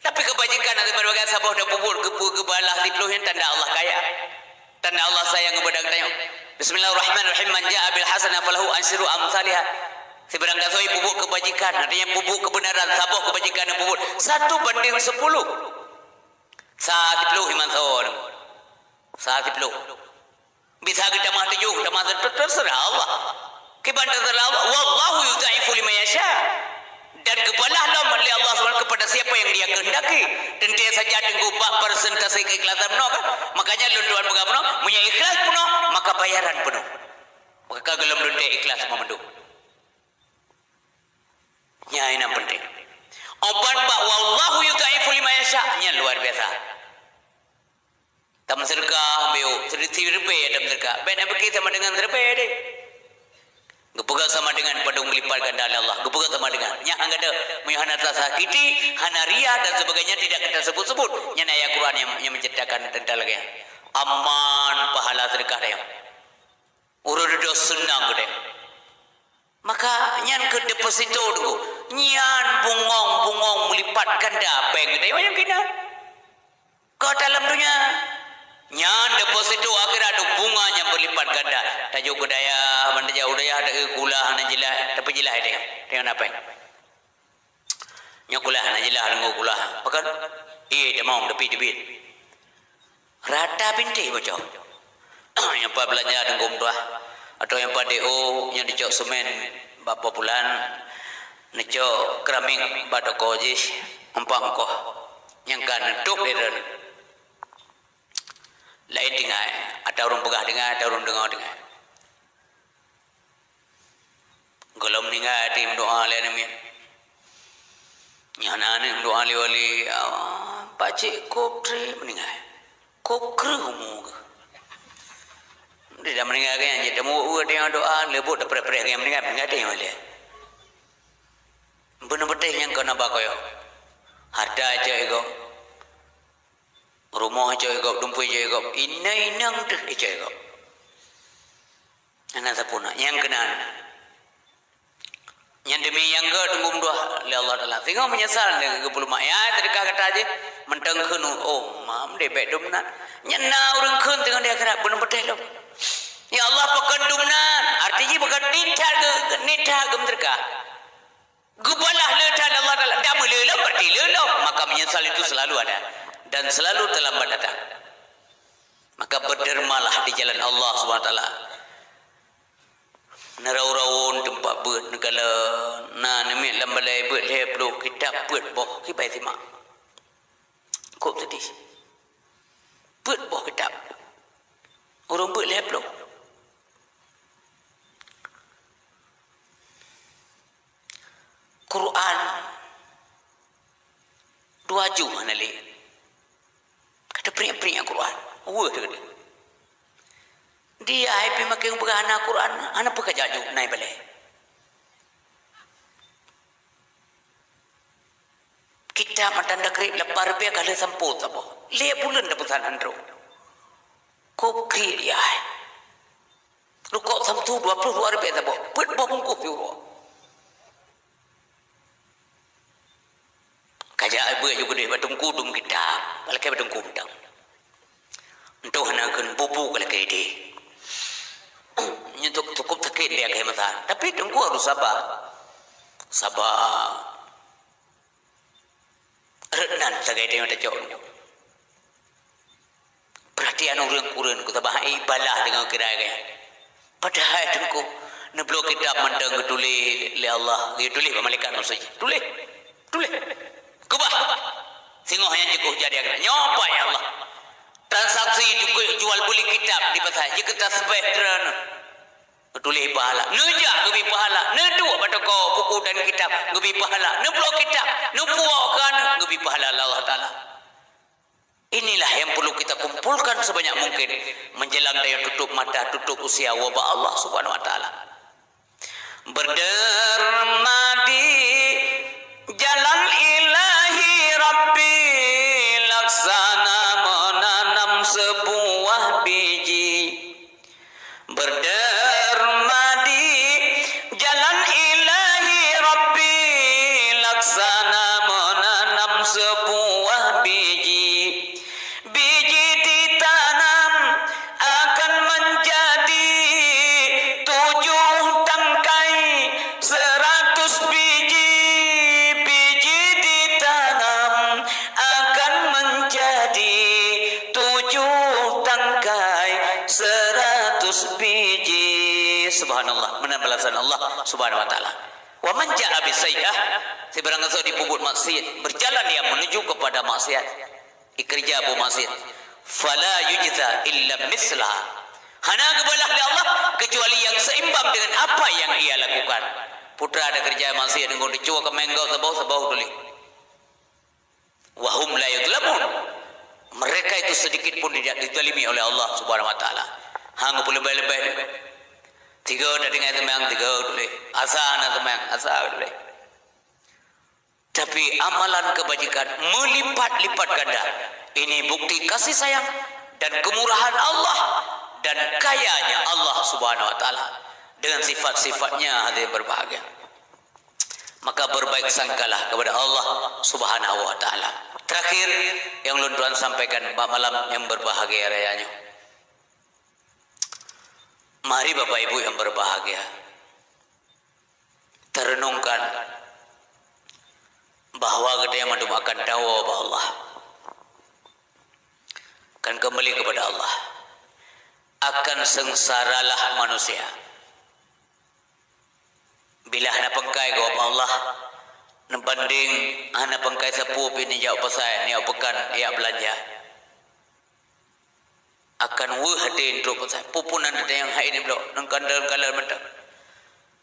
Tapi keubajikan ateueh bagian saboh dan peubuet geupeu geubalah siplôh nyan tanda Allah kaya. Tanda Allah sayang kepada geutanyoe. Bismillahirrahmanirrahim. "Man jaa bil hasanah falahu asyru amsalihha." Sibarang gasoe peubuet keubajikan, artinya peubuet keubeunaran, saboh keubajikan nyang peubuet, satu banding sepuluh. Sa siplôh iman soe. Sa siplôh. Bisa geutamah tujoh, geutamah satu, terserah Allah. Kiban terserah Allah, "Wallahu yudha'ifu liman yasha." Dan geubalah lom lé Allah Subhanahu kepada siapa yang Dia kehendaki. Teuntèe saja teungku bak presentasi keikhlasan bunoe kan. Makanya lôn tuan peugah bunoe, meunyo ikhlas bunoe, maka bayaran bunoe. Maka gohlom teuntèe ikhlas meumandum. Nyan nyang penting. Óh ban bak "Wallahu yudha'ifu liman yasha", nyan luar biasa. Tameuseudeukah, beu, siribèe tameuseudeukah. Bèk na pikir sama dengan siribèe deh. Geupeugah sama dengan padum lipat ganda lé Allah. Geupeugah sama dengan. Nyan hana ada, meunyo hana tasakiti, hana ria dan sebagainya tidak kita sebut-sebut. Nyan ayat Quran yang, yang menceritakan tentang lagèe nyan. Aman pahala seudeukah tanyoe. Ureueng dudoe seunang geude. Maka nyan keuh deposito teungku. Nyan bungong-bungong meulipat ganda bank geude nyang kina. Ka dalam donya. Nyan deposito akhirat tu bunga nyang berlipat ganda. Tajok keu dayah, ban tajak u dayah, ta-, kulah hana jeulaih, tapi jeulaih deh. Tengok na bank. Nyoe kulah, hana jeulaih deungon kulah. Pakon? Ié tamong, tapi teubiet. Rata bintéh bocor. Nyang pat beulanja deungon meutuah. Atau nyang pat D O, nyang dicok semen bak po bulan, neucok keramik bak toko jih, empat ongkoh. Nyang ka neutôp lé droeneuh. Laén tinggai, ata ureueng peugah tinggai, ata ureueng deungoe tinggai. Gohlom ninggai até meudoa lé aneuk miet. Nyan aneuk meudoa lé wali, "Ah, pacék kôb trép meuninggai. Kôb kreueh umu geuh." Dia meuninggai geuh nyan jeuet teumu ureueng doa, leubot teupreh-preh geuh meuninggai, meuninggai até nyan lé. Beuneuh beuteh nyang keu na ba koyok. Harta cok igob. Rumoh cok igob, dumpeue cok igob. Inong-inong teuh cok igob. Hana sapeue na, nyang keunan. Nyan demi nyang geuh teunggu meudoa lé Allah Taala. Singoh meunyeusal lé geupeuleumah. Ya, seudeukah gata jih, mantong kheun, "Oh, mam deh, bèk dum na." Nyan na ureueng kheun teungoh di akhirat, beuneuh beuteh lom. Ya Allah, pakon dum nan? Arti jih pakon nitha ge-, nitha geumeuseudeukah. Geubalah le that Allah Taala. Dak meuleuh lom, berarti le lom. Maka menyesal itu selalu ada. Dan selalu terlambat datang. Maka berdermalah di jalan Allah Subhanahu wa Taala. Neuraun-raun teumpat beuet neukalon. Na neumiet lam balai beuet lhèe ploh kitab, peuet boh, kiban simak. Kôb seudeh. Peuet boh kitab. Ureueng beuet lhèe ploh. Quran dua juh hana lé. Ka teupriek-priek Quran. Weueh teuh. Di ai pih makin peugah hana Quran, hana peue ka jak ju nai balèe. Kitab matan takrib lapan rupiah ka lheueh sampôt saboh. Lhèe buleuen tapeusan han trôk. Kôb kriet di ai. Rukok Samsu dua puluh dua rupiah saboh. Peuet boh bungkôh siuroe. Ka jak beuet ju keudeh bak teungku dum kitab. Ka lakèe bak teungku mantong. Entôh hana kheun bubu ka lakèe idéh. Nyoe cuk-, cukup sakét lé akhé masa. Tapi teungku harus sabar. Sabar. Rot nan sagai teungoh tacok. Peuratian ureueng kureueng ku saban hai balah deungon kirai gaya. Padahai teungku neubloe kitab mantong geutuléh lé Allah, geutuléh bak malaikat maksud jih. Tuléh. Tuléh. Keubah. Singoh nyang jeuet keu jadi agak. Nyoe apa ya Allah? Transaksi ju-, jual beli kitab di pasar. Jeuet keu tasbih droeneuh. Geutuléh pahala. Neujak geubri pahala. Neuduek bak toko buku dan kitab geubri pahala. Neubloe kitab, neupuwoe keu aneuk geubri pahala lé Allah Taala. Inilah yang perlu kita kumpulkan sebanyak mungkin menjelang dayeuh tutup mata, tutup usia, ubak Allah Subhanahu wa Taala. Berderma di jalan Ilahi Rabbi, laksana menanam sebuah biji. Berderma di jalan Ilahi Rabbi, laksana menanam sebuah biji. Biji ditanam akan menjadi tujuh tangkai, seratus biji. Biji ditanam akan menjadi tujuh tangkai, seratus biji. Subhanallah, meunan balasan Allah Subhanahu wa Taala. Wa man jaa bis sayyi'ah, sibarang gasoe jipeubuet maksiat, berjalan ia menuju kepada maksiat, jikeureuja buet maksiat, fala yujza illa mislaha. Hana geubalah lé Allah kecuali yang seimbang dengan apa yang ia lakukan. Putra takeureuja maksiat deungon teucue keumeung gob saboh-saboh tuléh. Wa hum la yuzlamun. Mereka itu sedikit pun tidak dizalimi oleh Allah Subhanahu wa Taala. Hang peuleubeh-leubeh. Tiga dah dengar seumang, tiga tuléh. Asa na seumang, asa tuléh. Tapi amalan kebajikan melipat-lipat ganda. Ini bukti kasih sayang dan kemurahan Allah dan kayanya Allah Subhanahu wa Taala dengan sifat-sifatnya, hadirin berbahagia. Maka berbaik sangkalah kepada Allah Subhanahu wa Taala. Terakhir, yang ulôn tuan sampaikan bak malam yang berbahagia raya nyoe. Mari Bapak Ibu yang berbahagia, tarenungkan bahwa geutanyoe mandum akan tawoe bak Allah. Akan kembali kepada Allah. Akan sengsaralah manusia. Bila hana pangkai gob Allah, neubandeng hana pangkai sapeue pih neujak pasai, neujak peukan, neujak beulanja. Akan weueh até trok pasai, peue-peue nan nyang hai neubloe, neukalon-kalon mantong.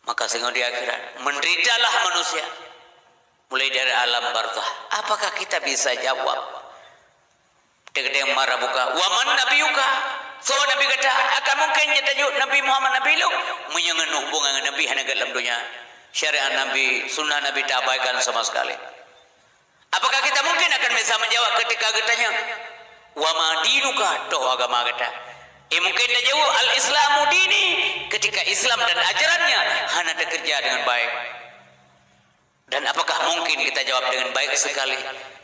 Maka singoh di akhirat, menderitalah manusia. Mulai dari alam barzakh. Apakah kita bisa jawab? Teukeudeh marah buka, "Wa man nabiyuka?" Soe nabi gata? Akan mungkin jitanyong Nabi Muhammad nabi lôn? Meunyoe ngon hubungan ngon nabi hana gét lam donya, syariat nabi, sunnah nabi taabaikan sama sekali. Apakah kita mungkin akan bisa menjawab ketika geutanyong, "Wa ma dinuka?" Toh agama gata? Eh, mungkin tajaweueb, "Al-Islamu dini," ketika Islam dan ajarannya hana teukeureuja dengan baik. Dan apakah mungkin kita jawab dengan baik sekali?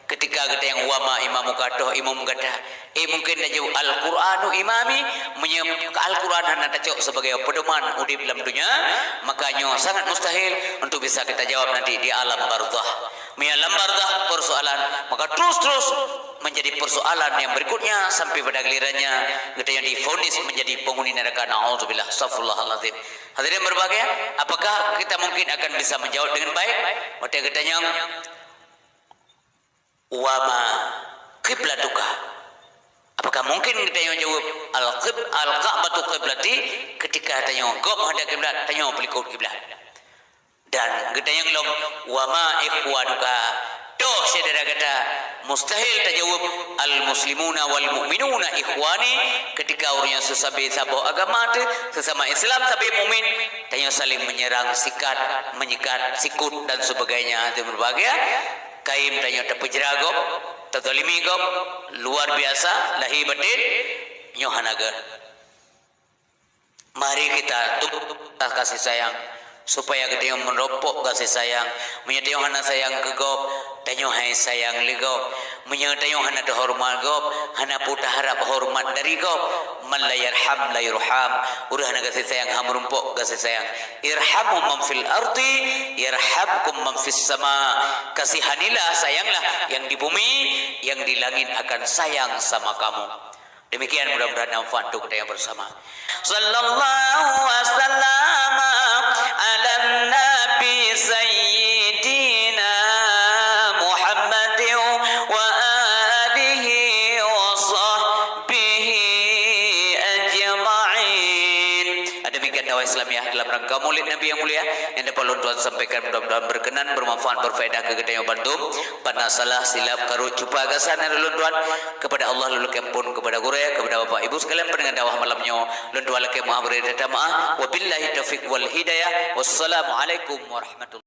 Ketika gata nyang wa ma imamuka toh imum gata, eh, mungkin tajaweueb Al-Qur'anu imami, meunyoe Al-Qur'an hana tacok sebagai pedoman udeb lam dunia, maka nyoe sangat mustahil untuk bisa kita jawab nanti di alam barzakh. Meunyoe alam barzakh persoalan, maka terus-terus menjadi persoalan yang berikutnya sampai pada gilirannya gata nyang divonis menjadi penghuni neraka. Naudzubillah, astagfirullahalazim. Hadirin berbahagia, apakah kita mungkin akan bisa menjawab dengan baik? Watèe gata nyang wa ma qiblatuka. Apakah mungkin gata nyang jaweueb al-qib-, al-Ka'batu qiblati ketika tanyoe gob hadap kiblat, tanyoe peulikot kiblat? Dan gata nyang lom, wa ma ikhwanuka. Toh syedara gata, mustahil tajaweueb al-muslimuna wal mu'minuna ikhwani ketika ureueng nyang seusabe saboh agama teuh, sesama Islam sabe mukmin, tanyoe saling menyerang, sikat, menyikat, sikut dan sebagainya. Hadirin berbahagia, kaim tanyoe tapeujra gob, tazalimi gob, luar biasa, lahé batin, nyoe hana gét. Mari kita tumbuh kasih sayang, supaya geutanyoe meurumpok kasih sayang. Meunyoe tanyoe hana sayang keu gob, tanyoe hai sayang lé gob. Meunyoe tanyoe hana teuhoreumat gob, hana peue taharab horeumat dari gob. Man la yarham la yurham. Ureueng hana kasih sayang, hana meurumpok kasih sayang. Irhamu man fil ardi, yarhamkum man fis sama. Kasihanilah, sayanglah yang di bumi, yang di langit akan sayang sama kamu. Demikian, mudah-mudahan manfaat untuk kita yang bersama. Sallallahu wasallam ala nabi sayyidina Muhammadin wa alihi wa sahbihi ajma'in. Demikian dakwah Islamiah dalam rangka Maulid Nabi yang mulia yang dapat lôn tuan sampaikan, mudah-mudahan berkenan, bermanfaat, berfaedah keu geutanyoe bantu. Pana salah, silap, karot, cupa, gasan dari lôn tuan, kepada Allah lôn lakée ampôn, kepada gurée, kepada bapak ibu sekalian pendengar dakwah malam nyoe, lôn tuan lakée meu'ah, bri teuta meu'ah. Wabillahi taufiq wal hidayah. Wassalamualaikum warahmatullahi